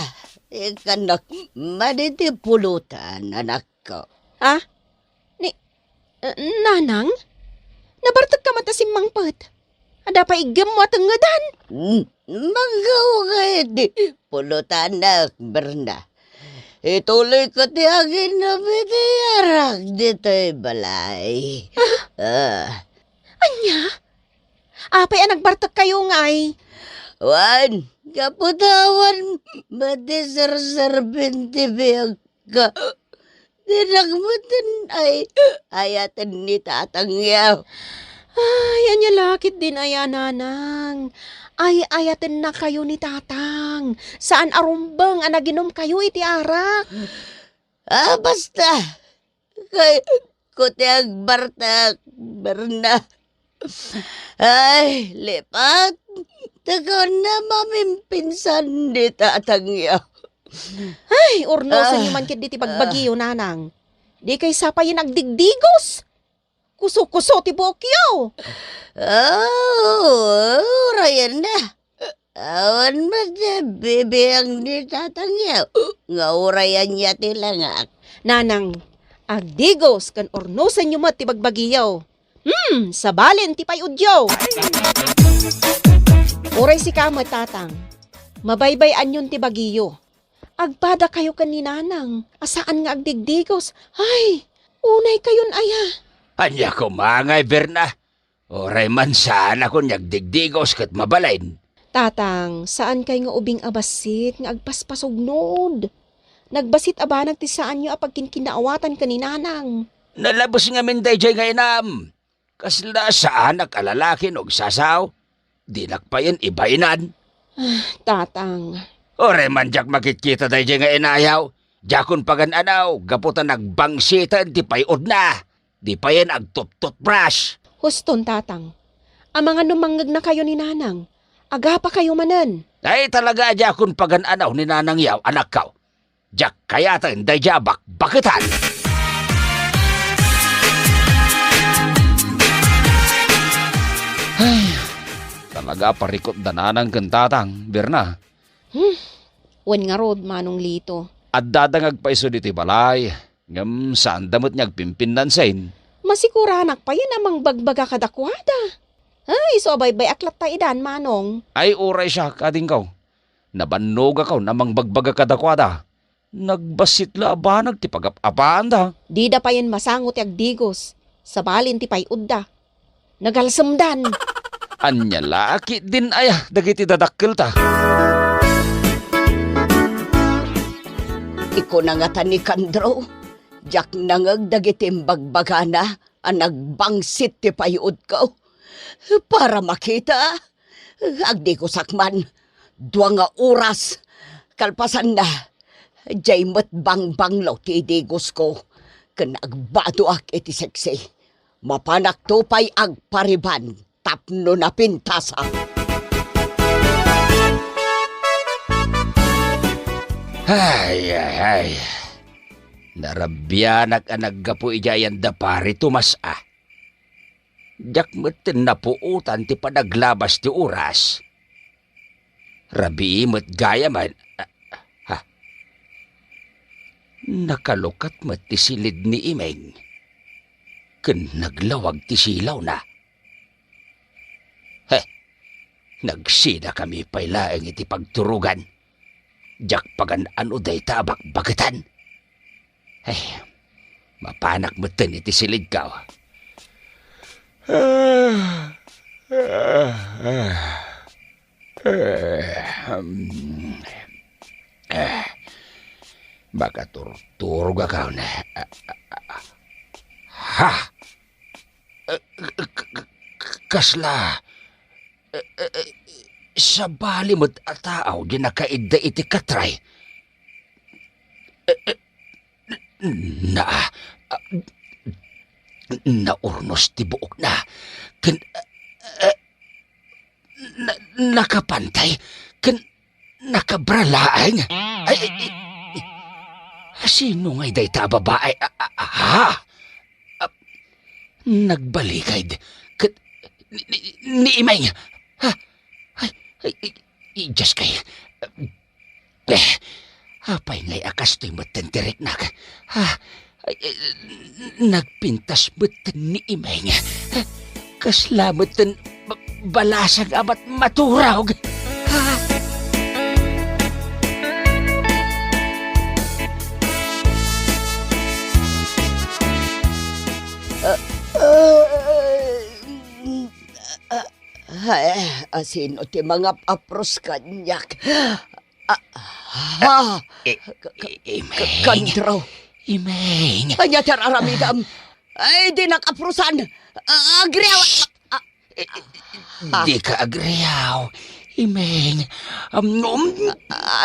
ikanak man iti pulutan, anakko. Ah? Ni, eh, Nanang? Nabartekka met a simmangpet. Adda pay iggemmo a tengngedan. Hmm, manggaw ka iti pulutanak, Berna. Ituloyko ti aginum iti arak ditoy balay. Ah. Ah. Ania? Apay a nagbartekkayo ngay? Wen, gapu ta awan met ti serserbenti biagko. Dinak metten ay-ayaten ni tatangyo. Ay, ania la ketdin aya, Nanang? Ay-ayatennakayo ni Tatang. Saan a rumbeng a naginumkayo iti arak. Ah, basta. Kayatko ti agbartek, Berna. Ay, lipat. Ta kunam a mimpinsan ni tatangyo. Ay, urnosenyo Ah. man ketdi ti bagbagiyo, Nanang. Dikay sapayen agdigdigos. Kuso-kuso ti buokyo. Oh, urayenna. Awan met ti bibiang ni tatangyo nga uray ania ti langak. Nanang, agdigos ken urnosenyo met ti bagbagiyo. Hmm, sabalen ti pay-odyo. Uray sika met, Tatang. Mabaybay-anyon ti bagiyo. Agpadakayo ken ni Nanang a saan nga agdigdigos. Ay, unaykayon aya. Ania koma ngay, Berna? Uray man saanakon nga agdigdigos ket mabalin. Tatang, saankay nga ubing a bassit nga agpaspasugnod. Nagbassit a banag ti saanyo a pagkinkinnaawatan ken ni Nanang. Nalabes ngamin daydiay nga inam. Kasla saanak a lalaki no agsasao. Dinak payen ibaynan. Ah, Tatang. Uray man diak makitkita daydiay nga inayaw. Diakon pagan-anaw gapu ta nagbangsiten ti pay-odna. Di payen agtututbrush. Huston, Tatang. Amangan no mangngegnakayo ni Nanang, agapakayo manen. Ay, talaga a diakon pagan-anaw ni Nanang yaw, anakko. Diak kayaten daydiay a bakbaketan. Ay, talaga a parikut da Nanang ken Tatang, Berna. Hmm. Wen ngarud, Manong Lito. Addada nga agpaiso ditoy balay, ngem saanda met nga agpimpinnansin. Masikuranak payen a mangbagbaga kadakuada. Ay, isu a baybay-ak latta idan, Manong. Ay, uray siak, adingko. Nabannogakon a mangbagbaga kadakuada. Nagbassit la a banag ti pagap-apaanda. Dida payen masango ti agdigos, sabali ti pay-odda. Nagalsemdan. Ania la ketdin aya dagiti dadakkelta? Ikuna ngata ni Kandro, diak nangngeg dagiti imbagbagana a nagbangsit ti pay-odko. Para makita, agdigosak man. Dua nga oras. Kalpasanna, diay met bangbanglo ti idigosko ken agbadoak iti seksi. Mapanakto pay agpariban tapno napintasak. Ay, ay, ay. Narabianak a naggapu idiay ayan da Pari Tomas a. Diak metten napuotan ti panaglabas ti oras. Rabii met gayam a, ha? Nakalukat met ti silid ni Imeng ken naglawag ti silawna. He, nagsidakami pay laeng iti pagturogan. Diak pagan-ano dayta a bakbaketan. Ay, mapanak metten iti silidko. Ah, ah, ah. Eh, hmm. Eh, makaturturogakon. Ha? Eh, k-, k-, k-, kasla, eh, eh, eh, sabali met a tao di nakaidda iti katray. Eh, eh, na, ah, naurnos ti buokna. Ken, eh, eh, na-, nakapantay. Ken nakabra laeng. Ay, ay, ay, sino ngay dayta a babae? Ah, ah, ah, ha? Ah, nagbalikay. Ket ni, ni, ni Imeng. Ha? Ay, ay, ay, ay, Diyos kay. Eh, apay ngay a kastoy metten ti riknak? Ha? Ay, eh, nagpintas metten ni Imeng. Kasla metten ba-, balasang amat maturog. Ha? Ah, ah, ah, ah, asino ti mangap-apros kaniak? Ah, ha? Eh, Ka-, ka-, eh, Imeng. Kandro. Imeng. Ania ti ar-aramidam? Ay, dinak aprusan. Ah, agriaw. Ah, eh, eh, ah. Dika agriaw. Imeng. Um, um.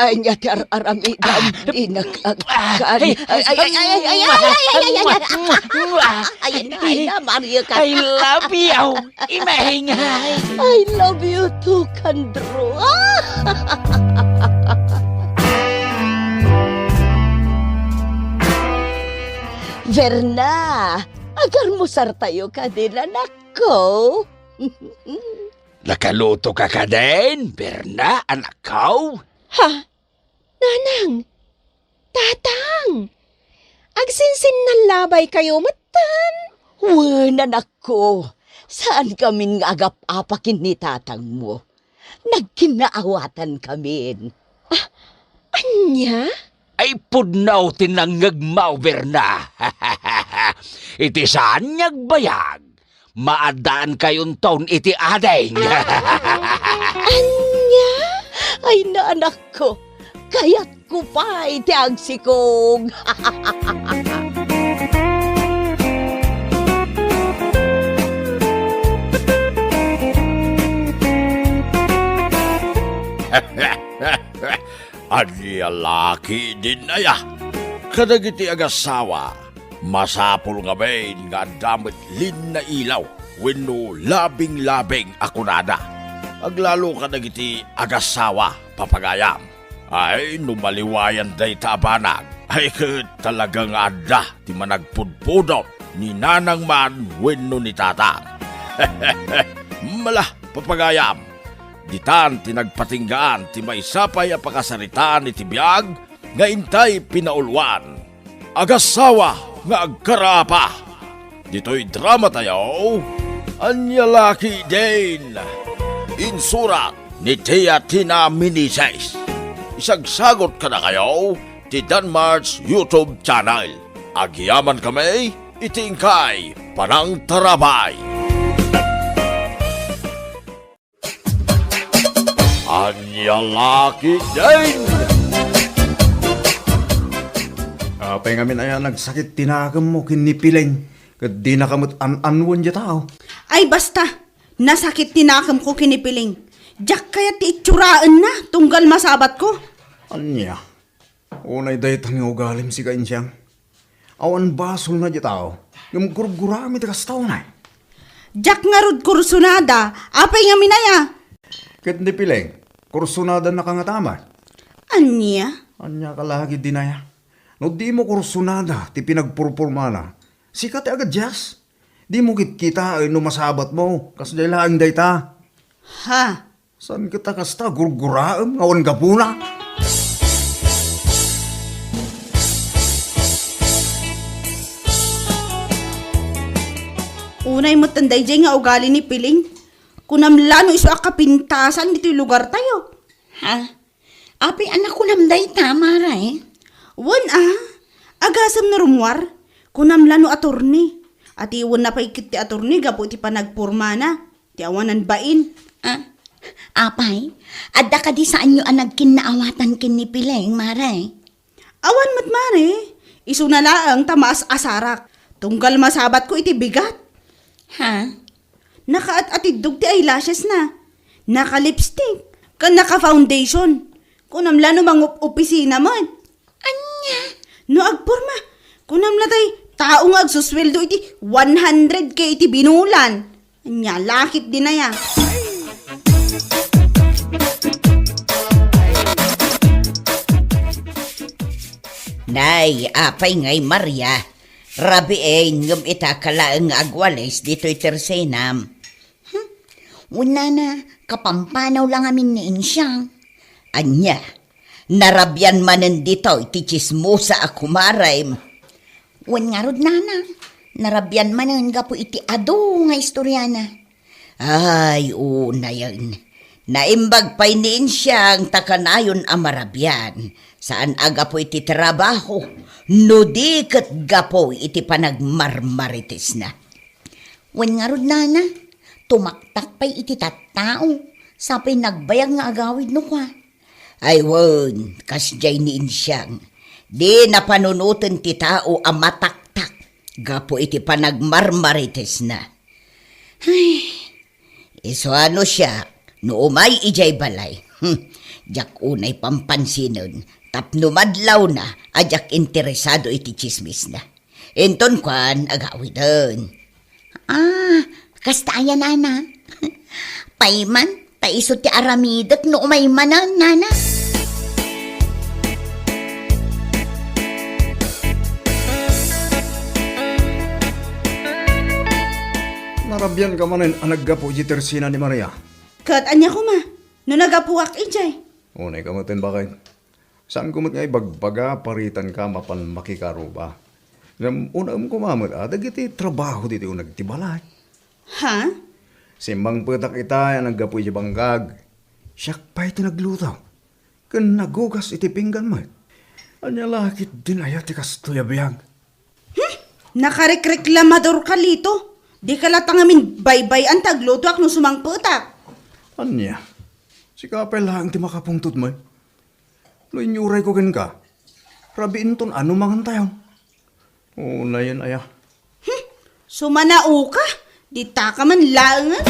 Ania ti ar-aramidam? Ah. Dinak ag-, ah, kan-, ay, ay, ay, ay, ay, ay, ay, ay, ay, ay, ay. Ay, ay, ay, Maria ka. I love you. Imeng. I love you too, Kandro. Verna, agarmusartayo kadin, anakko. Nakaluto ka kadin, Verna, anakko? Ha? Nanang! Tatang! Agsinsinnalabay kayo metten? Wen, anakko, saankamin nga agap-apa ken ni tatangmo. Nagkinnaawatankamin. Ah, ania? Ay, pudno ti nangngegmo, Verna. Iti saan nga agbayag, maaddaankayon ton iti ading. Ania? Ay, naanakko, kayat Isuratko pay ti agsikog. Ania la ketdin aya? Kadagiti agasawa, masapul ngamin nga adda met linnailaw wenno labinglabing a kunada. Aglalo kadagiti agasawa, papagayam. Ay, no maliwayan dayta a banag, ay ket talaga nga adda ti managpudpudot ni nanang man wenno ni tatang. Mala, papagayam, ditan ti nagpatinggaan ti maysa pay a pakasaritaan iti biag nga intay pinauluan. Agasawa nga agkaraapa. Ditoy drama tayo, Ania la ketdin. Insurat ni Tia Tina Meneses. Isagsagot kadakayo ti Danmar's YouTube channel. Agyaman kami iti inkay panangtarabay. Ania la ketdin. Apay ngamin aya nagsakit ti nakemmo ken ni Piling, ket dinaka met an-anuen diay tao? Ay, basta! Nasakit ti nakemko ken ni Piling. Diak kayat ti itsuraenna, tunggal masabatko. Ania? Unay dayta nga ugalim, sika Insiang. Awan basolna diay tao, ngem gurguraem iti kasta unay. Diak ngarud kursunada, apay ngamin aya? Ket ni Piling, kursunadannaka ngata met? Ania? Ania ka la ketdin aya? No dimo kursunada ti pinagpurpormana, sika ti agadias. Dimo kitkitaen no masabatmo, kasdiay laeng dayta. Ha? Saan ket a kasta gurguraem nga awan gapuna? Unay metten daydiay nga ugali ni Piling. Kunam la no isu a kapintasan ditoy lugartayo. Ha? Apay a nakunam dayta, Mare? Wen a, agasem no rummuar. Kunam la no atorni. Atiwenna pay ket ti atorni gapu iti panagpormana. Ti awanan bain. Ah, apay, adda kadi saanyo a nagkinnaawatan ken ni Piling, Mare? Awan met, Mare. Isuna laeng ta maas-asarak. Tunggal masabatko iti bigat. Ha? Nakaat-atiddog ti eyelashesna. Naka-lipstick. Ken naka-foundation. Kunam la no mangup-opisina met. Ania? No agporma, kunam la tay tao nga agsusueldo iti one hundred K iti binulan. Ania la ketdin aya? Nay, apay ngay, Maria? Rabiin ngem ita ka laeng nga agwalis ditoy tersenam. Hmm? Wen nana, kapampanaw la ngamin ni Insiang. Ania, narabian manen ditoy ti tsismosa a kumarem? Wen ngarud, nana, narabian manen gapu iti adu nga istoriana. Ay, unayen. Naimbag pay ni Insiang ta kanayon a marabian. Saan a gapu iti trabaho, no di ket gapu iti panagmarmaritesna. Wen ngarud, nana, tumaktak pay iti tattao, sa pay nagbayag nga agawid no kua. Ay wen, kasdiay ni Insiang, dina panunoten ti tao a mataktak gapu iti panagmarmaritesna. Ay, isu a no siak, no umay idiay balay, hmm, diak unay pampansinen, tapno madlawna a diak interesado iti tsismisna. Inton kuan, agawiden. Ah, kasta aya, nana? Payman, ta isu ti aramidek no umay manen, nana. Narabian ka manen a naggapu iti tersena ni Maria? Ket ania koma, no nagapuak idiay? Unay ka metten, baket. Saanko met nga ibagbaga, paritan ka mapan makikaruba. Ngem unaem koma met a dagiti trabaho ditoy uneg ti balay. Ha? Simmangpetak itay a naggapu iti bangkag. Siak pay ti nagluto. Ken nagugas iti pinggan met. Ania la ketdin aya ti kastoy a biag? Hmm? Nakarekreklamador ka, Lito. Dika latta ngamin baybay-an ta aglutoak no sumangpetak. Ania? Sika pay laeng ti makapungtot met. No inyurayko kenka, rabiinton a no mangantayon. Unayen aya. Sumanao ka, dita ka man laengen.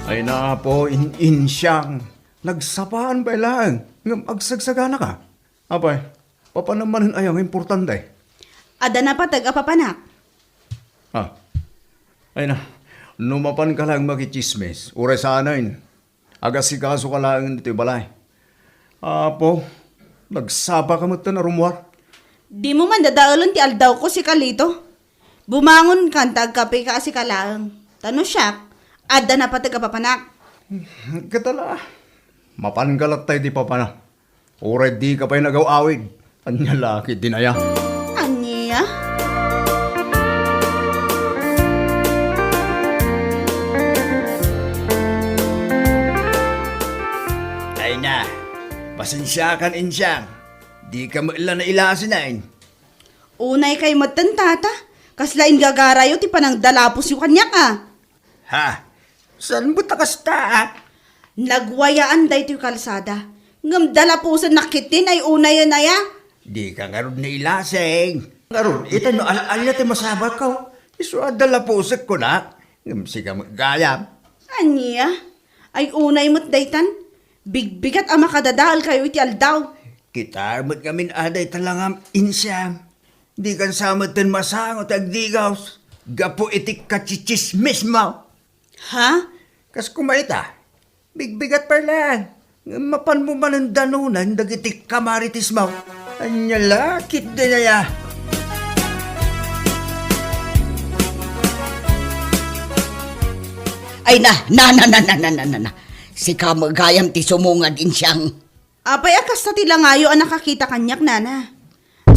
Ay na, Apo, in-, Insiang. Nagsapaan pay laeng, ngem agsagsaganaka. Apay, papanem manen aya nga importante? Adda napateg a papanak. Ah. Ay na, no mapanka laeng makitsismis, uray saanen. Agasikasoka laeng ditoy balay. Apo, nagsapaka metten a rummuar. Dimo man dadaelen ti aldawko, sika Lito. Bumangonkan ta agkapeka a sika laeng. Ta no siak, adda napateg a papanak. Ket ala, mapanka latta iti papana. Uray dika pay nagaw-awid. Ania la ketdin aya? Ania? Ay na, pasensiakan, Insiang. Dika met la nailasinen. Unay kay metten, Tata. Kasla inggagarayo ti panangdalapusyo kaniak, a. Ha? Saan met a kasta, a? Nagwayaan daytoy kalsada. Ngem dalapusennak ketdin ay unayen aya. Dika ngarud nailasing. Ngarud, ita no al-, ania ti masapatko? Isu a dalapusek, kunak. Ngem sika met gayam. Ania? Ay unay met daytan. Bigbigat a makadadaelkayo iti aldaw. Kita met ngamin a dayta langam, Insiang. Dikan sa metten masango ti agdigos gapu iti kachichismismo. Ha? Kas kumaita, bigbigat pay laeng, ngem mapanmo manen danonan dagiti kamaritismo. Ania la ketdin aya? Ay na, na, na, na, na, na, na, na, na. Sika met gayam ti sumungad, Insiang. Apay a kasta ti langayo a nakakita kaniak, nana?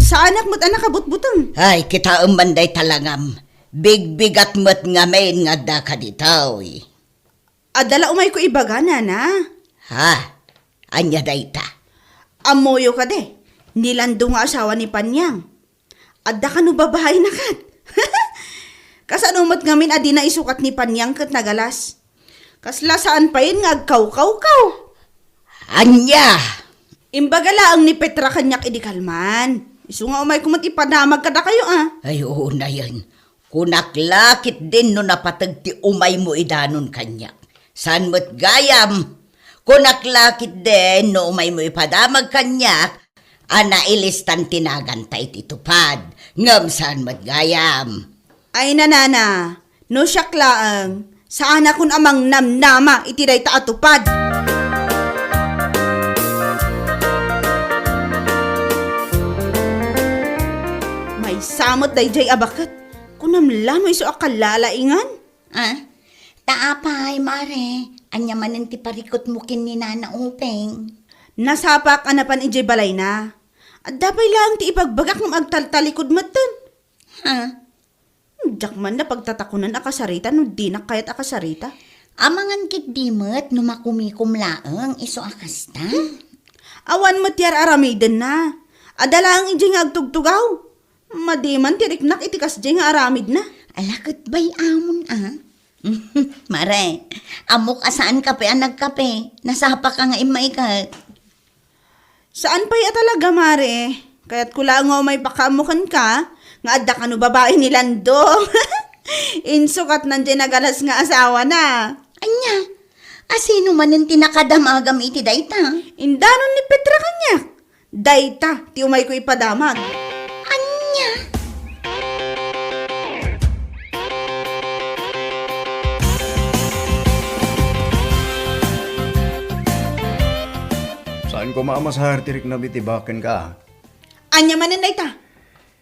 Saanak met a nakabutbuteng. Ay, kitaem man dayta langam. Bigbigat met ngamin nga addaka ditoy. Adda la umayko ibaga, nana. Ha? Ania dayta? Ammoyo kadi, ni Lando nga asawa ni Panyang. Adda kano babaina ket. Kasano met ngamin a dina isukat ni Panyang ket nagalas? Kasla saan payen nga agkawkawkaw. Ania? Imbaga laeng ni Petra kaniak idi kalman. Isu nga umayko met ipadamag kadakayo, a. Ay, unayen. Kunak la ketdin no napateg ti umaymo idanon kaniak. Saan met gayam? Kunak la ketdin no umaymo ipadamag kaniak a nailistan ti naganta iti tupad, ngem saan met gayam. Ay, nanana, no siak laeng, saanakon a mangnamnama iti dayta a tupad. Maysa met daydiay a baket, kunam la no isu a kallalaingan? Ah, ta apay, Mare, ania manen ti parikutmo ken ni Nana Upeng? Nasapak a napan idiay balayna. Adda pay laeng ti ibagbagak ngem agtaltalikod metten. Ha? Diak man la pagtatakunan a kasarita no dinak kayat a kasarita. Amangan ketdi met no makumikom laeng isu a kasta. Hmm? Awan met ti ar-aramidenna. Adda laeng idiay nga agtugtugaw. Madi man ti riknak iti kasdiay nga aramidna. Ala, ket bay-amon, a? Mare, ammok a saanka pay a nagkape. Nasapaka nga immay ket. Saan pay a talaga, Mare. Kayatko laeng nga umay pakaammo kenka nga adda kano babai ni Lando. Insukatnan diay nagalas nga asawana. Ania? A, sino manen ti nakadamagam iti dayta? Indanon ni Petra kaniak. Dayta ti umayko ipadamag. Ania? Saan koma a masaher ti riknam iti bakenka. Ania manen dayta?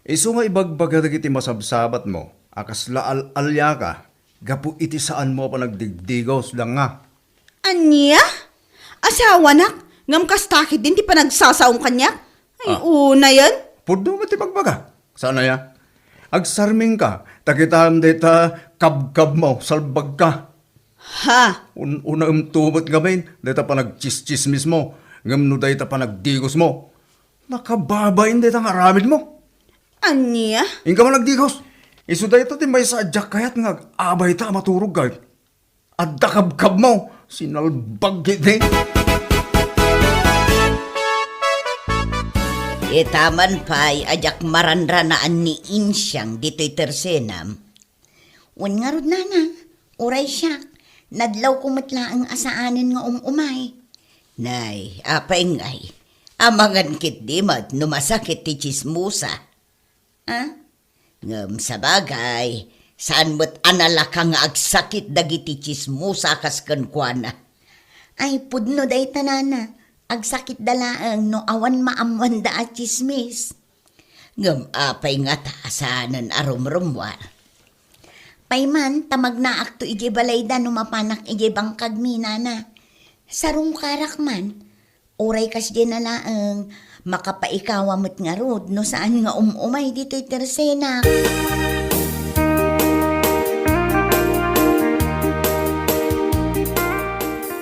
Isu nga ibagbaga dagiti masabsabatmo a kasla al-aliaka gapu iti saanmo a panagdigdigos, danga. Ania? Asawanak? Ngem kasta ketdin ti panagsasaom kaniak? Ay, ah, unayen? Pudno met ti bagbaga. Saan aya? Agsarmingka, ta kitaem dayta kabkabmo, salbagka. Ha? Un-, unaem to met ngamin, dayta panagtsistsismismo, ngem no dayta panagdigosmo, nakababain dayta nga aramidmo. Ania? Inka man agdigos. Isu dayta ti maysa a diak kayat nga ag-abayta a maturog kay. Adda kabkabmo, sinalbag iti. Ita man pay a diak maranranaan ni Insiang ditoy tersenam. Wen ngarud, nana, uray siak, nadlawko met laeng a saanen nga um-umay. Nay, apay ngay, amangan ketdi met no masakit ti tsismosa. Ha? Ngem sabagay, saan met a nalaka nga agsakit dagiti tsismosa kas kenkuana. Ay, pudno dayta, nana. Agsakitda laeng no awan maammoanda a tsismis. Ngem apay ngata a saanen a rumrummuar? Pay man, ta magnaakto idiay balayda no mapanak idiay bangkagmi, nana. Sarungkarak man, uray kasdiay na laeng, makapaikawa met ngarud no saan nga um-umay ditoy tersenak.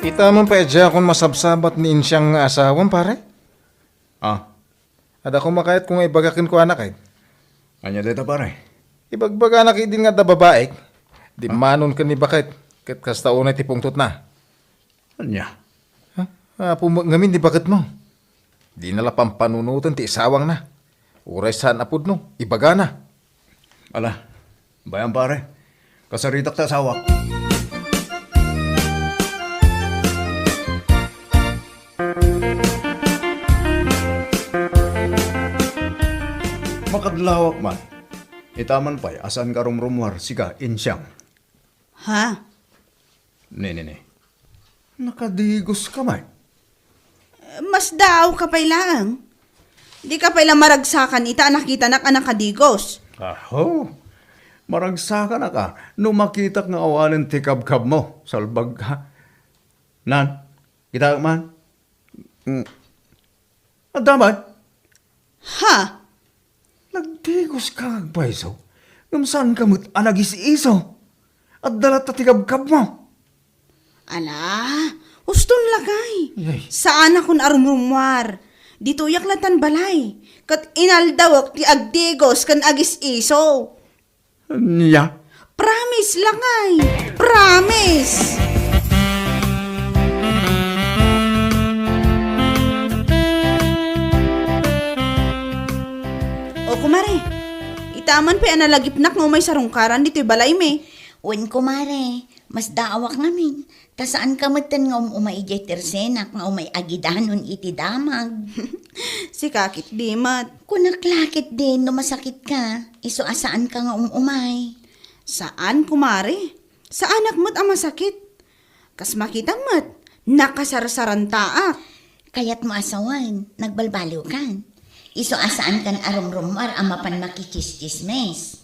Ita man pay a diakon masabsabat ni Insiang nga asawam, pare? Ah. Adda koma kayatko nga ibaga kenkuana, kay. Ania dayta, pare? Ibagbagana ketdin nga adda babaek. Di Ha? manon ken ni baket, ket kasta unay ti pungtotna. Ania? Ha? Apo met ngamin ni baketmo. Dina la pampanunoten ti isawangna. Uray saan a pudno, ibagana. Ala, bayan, pare. Kasaritak ti asawak. Makadlawak man. Ita man pay a saanka rumrummuar, sika, Insiang. Ha? Ne, ne, ne. Nakadigoska met. Masdaawka pay laeng. Dika pay la maragsakan ita a nakitanak a nakadigos. Aho. Maragsakanak a no makitak nga awanen ti kabkabmo. Salbagka. Nan, kitaek man. Mm. Adda met. Ha? Nagdigoska nga agpayso, ngem saanka met a nagis-iso. Adda latta ti kabkabmo. Ala, uston lakay. Yay. Saanakon a rumrummuar. Ditoyak latan balay. Ket inaldawek ti agdigos ken agis-iso. Nia? Promise lakay. Promise. O, kumare, ita man pay a nalagipnak nga umay sarungkaran ditoy balaymi. Wen, kumare, masdaawak ngamin. Ta saanka metten nga um-umay idiay tersenak nga umay agidanon iti damag. Sika ketdi met. Kunak la ketdin no masakitka, isu a saanka nga um-umay. Saan, kumare. Saanak met a masakit. Kas makitam met, nakasarsarantaak. Kayatmo a sawen, nagbalbaliwkan. Isu a saankan a rumrummuar a mapan makitsismis.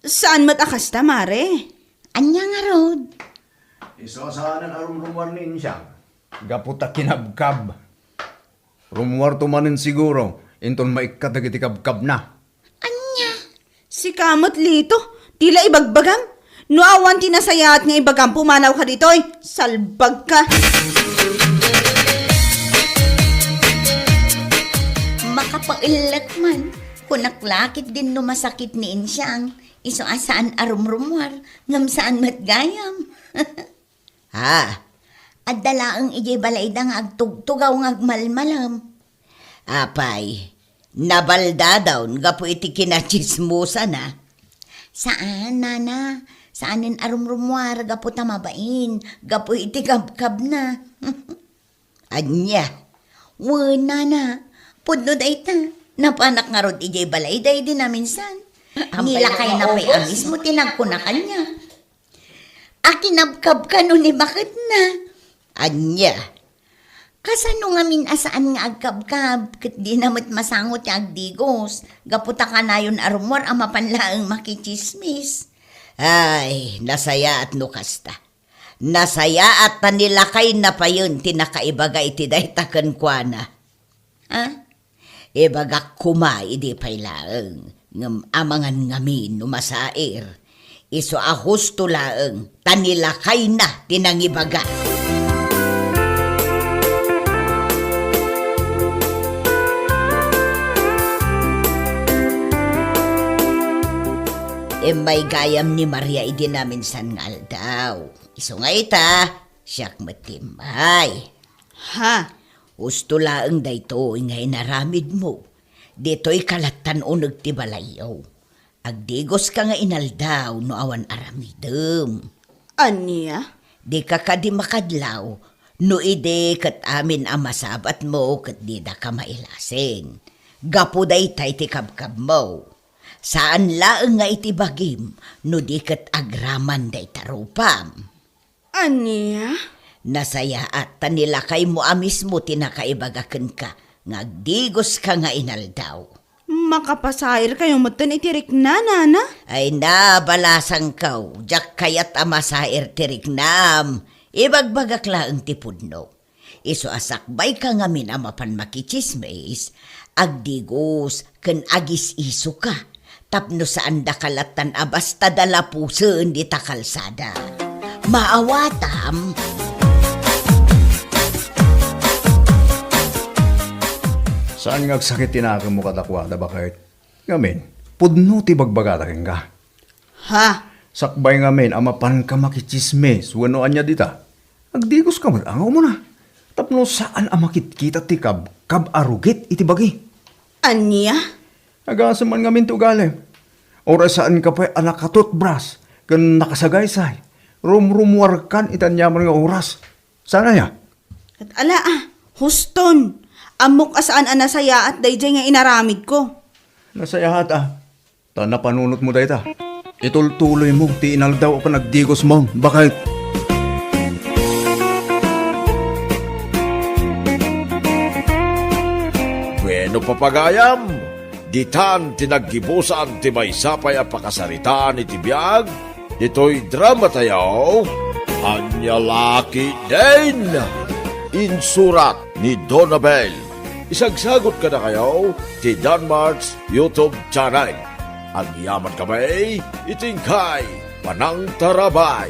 Saan met a kasta, mare. Ania ngarud? Isu a saanen a rumrummuar ni Insiang. Gapu ta kinabkab. Rummuarto manen siguro, inton maikkat dagiti kabkabna. Ania? Sika met, Lito, ti la ibagbagam? No awan ti nasayaat nga ibagam, pumanawka ditoy. Salbagka. Makapaellek man. Kunak la ketdin no masakit ni Insiang. Isu a saan a rumrummuar, ngem saan met gayam. Ha? Adda laeng idiay balayda nga agtugtugaw nga agmalmalem. Apay, nabaldadawn gapu iti kinatsismosana? Saan, nana. Saanen a rumrummuar gapu ta mabain, gapu iti kabkabna. Ania? Wen, nana. Pudno dayta. Napanak ngarud idiay balayda idi naminsan. Ni lakayna pay a mismo ti nagkuna kaniak. Akinabkabka no ni baketna. Ania? Kasano ngamin a saan nga agkabkab, ket dina met masango ti agdigos, gapu ta kanayon a rummuar a mapan laeng makitsismis? Ay, nasayaat no kasta. Nasayaat ta ni lakayna payen ti nakaibaga iti dayta kenkuana. Ha? Ibagak koma idi pay laeng, ngem amangan ngamin no masair. Isu a husto laeng, ta ni lakayna ti nangibaga. Immay gayam ni Maria idi naminsan nga aldaw. Isu nga ita, siak met ti immay. Ha? Husto laeng daytoy nga inaramidmo. Ditoyka lattan uneg ti balayyo. Agdigoska nga inaldaw no awan aramidem. Ania? Dika kadi makadlaw no idi ket amin a masabatmo ket didaka mailasing. Gapu daytay ti kabkabmo. Saan laeng nga iti bagim no di ket agraman dayta rupam. Ania? Nasayaat ta ni lakaymo a mismo ti nakaibaga kenka nga agdigoska nga inaldaw. Makapasairkayo metten iti rikna, nana? Ay na, balasangko, diak kayat a masair ti riknam. Ibagbagak laeng ti pudno. Isu a sakbayka ngamin a mapan makitsismis, agdigos ken agis-isoka, tapno saandaka lattan a basta dalapusen dita kalsada. Maawatam! Saan nga agsakit ti nakemmo kadakuada, baket? Ngamin, pudno ti bagbagada kenka. Ha? Sakbay ngamin a mapanka makitsismis wenno ania dita, agdigoska met a nga umuna, tapno saan a makitkita ti kabkab a rugit iti bagi. Ania? Agasem man ngamin ti ugalim. Uray saanka pay a nakatutbras ken nakasagaysay, rumrumuarkan iti aniaman nga oras. Saan aya? Ket ala, a, huston. Ammok a saan a nasayaat daydiay nga inaramidko. Nasayaat, a. Ta napanunotmo dayta. Itultuloymo ti inaldaw a panagdigosmo, baket. Bueno, papagayam, ditan ti naggibusan ti maysa pay a pakasaritaan iti biag ditoy dramatayo, Ania La Ketdin. Insurat ni Donabel. Isagsagut kadakayo ti Danmart's YouTube channel. Agyamankami iti inkay panangtarabay.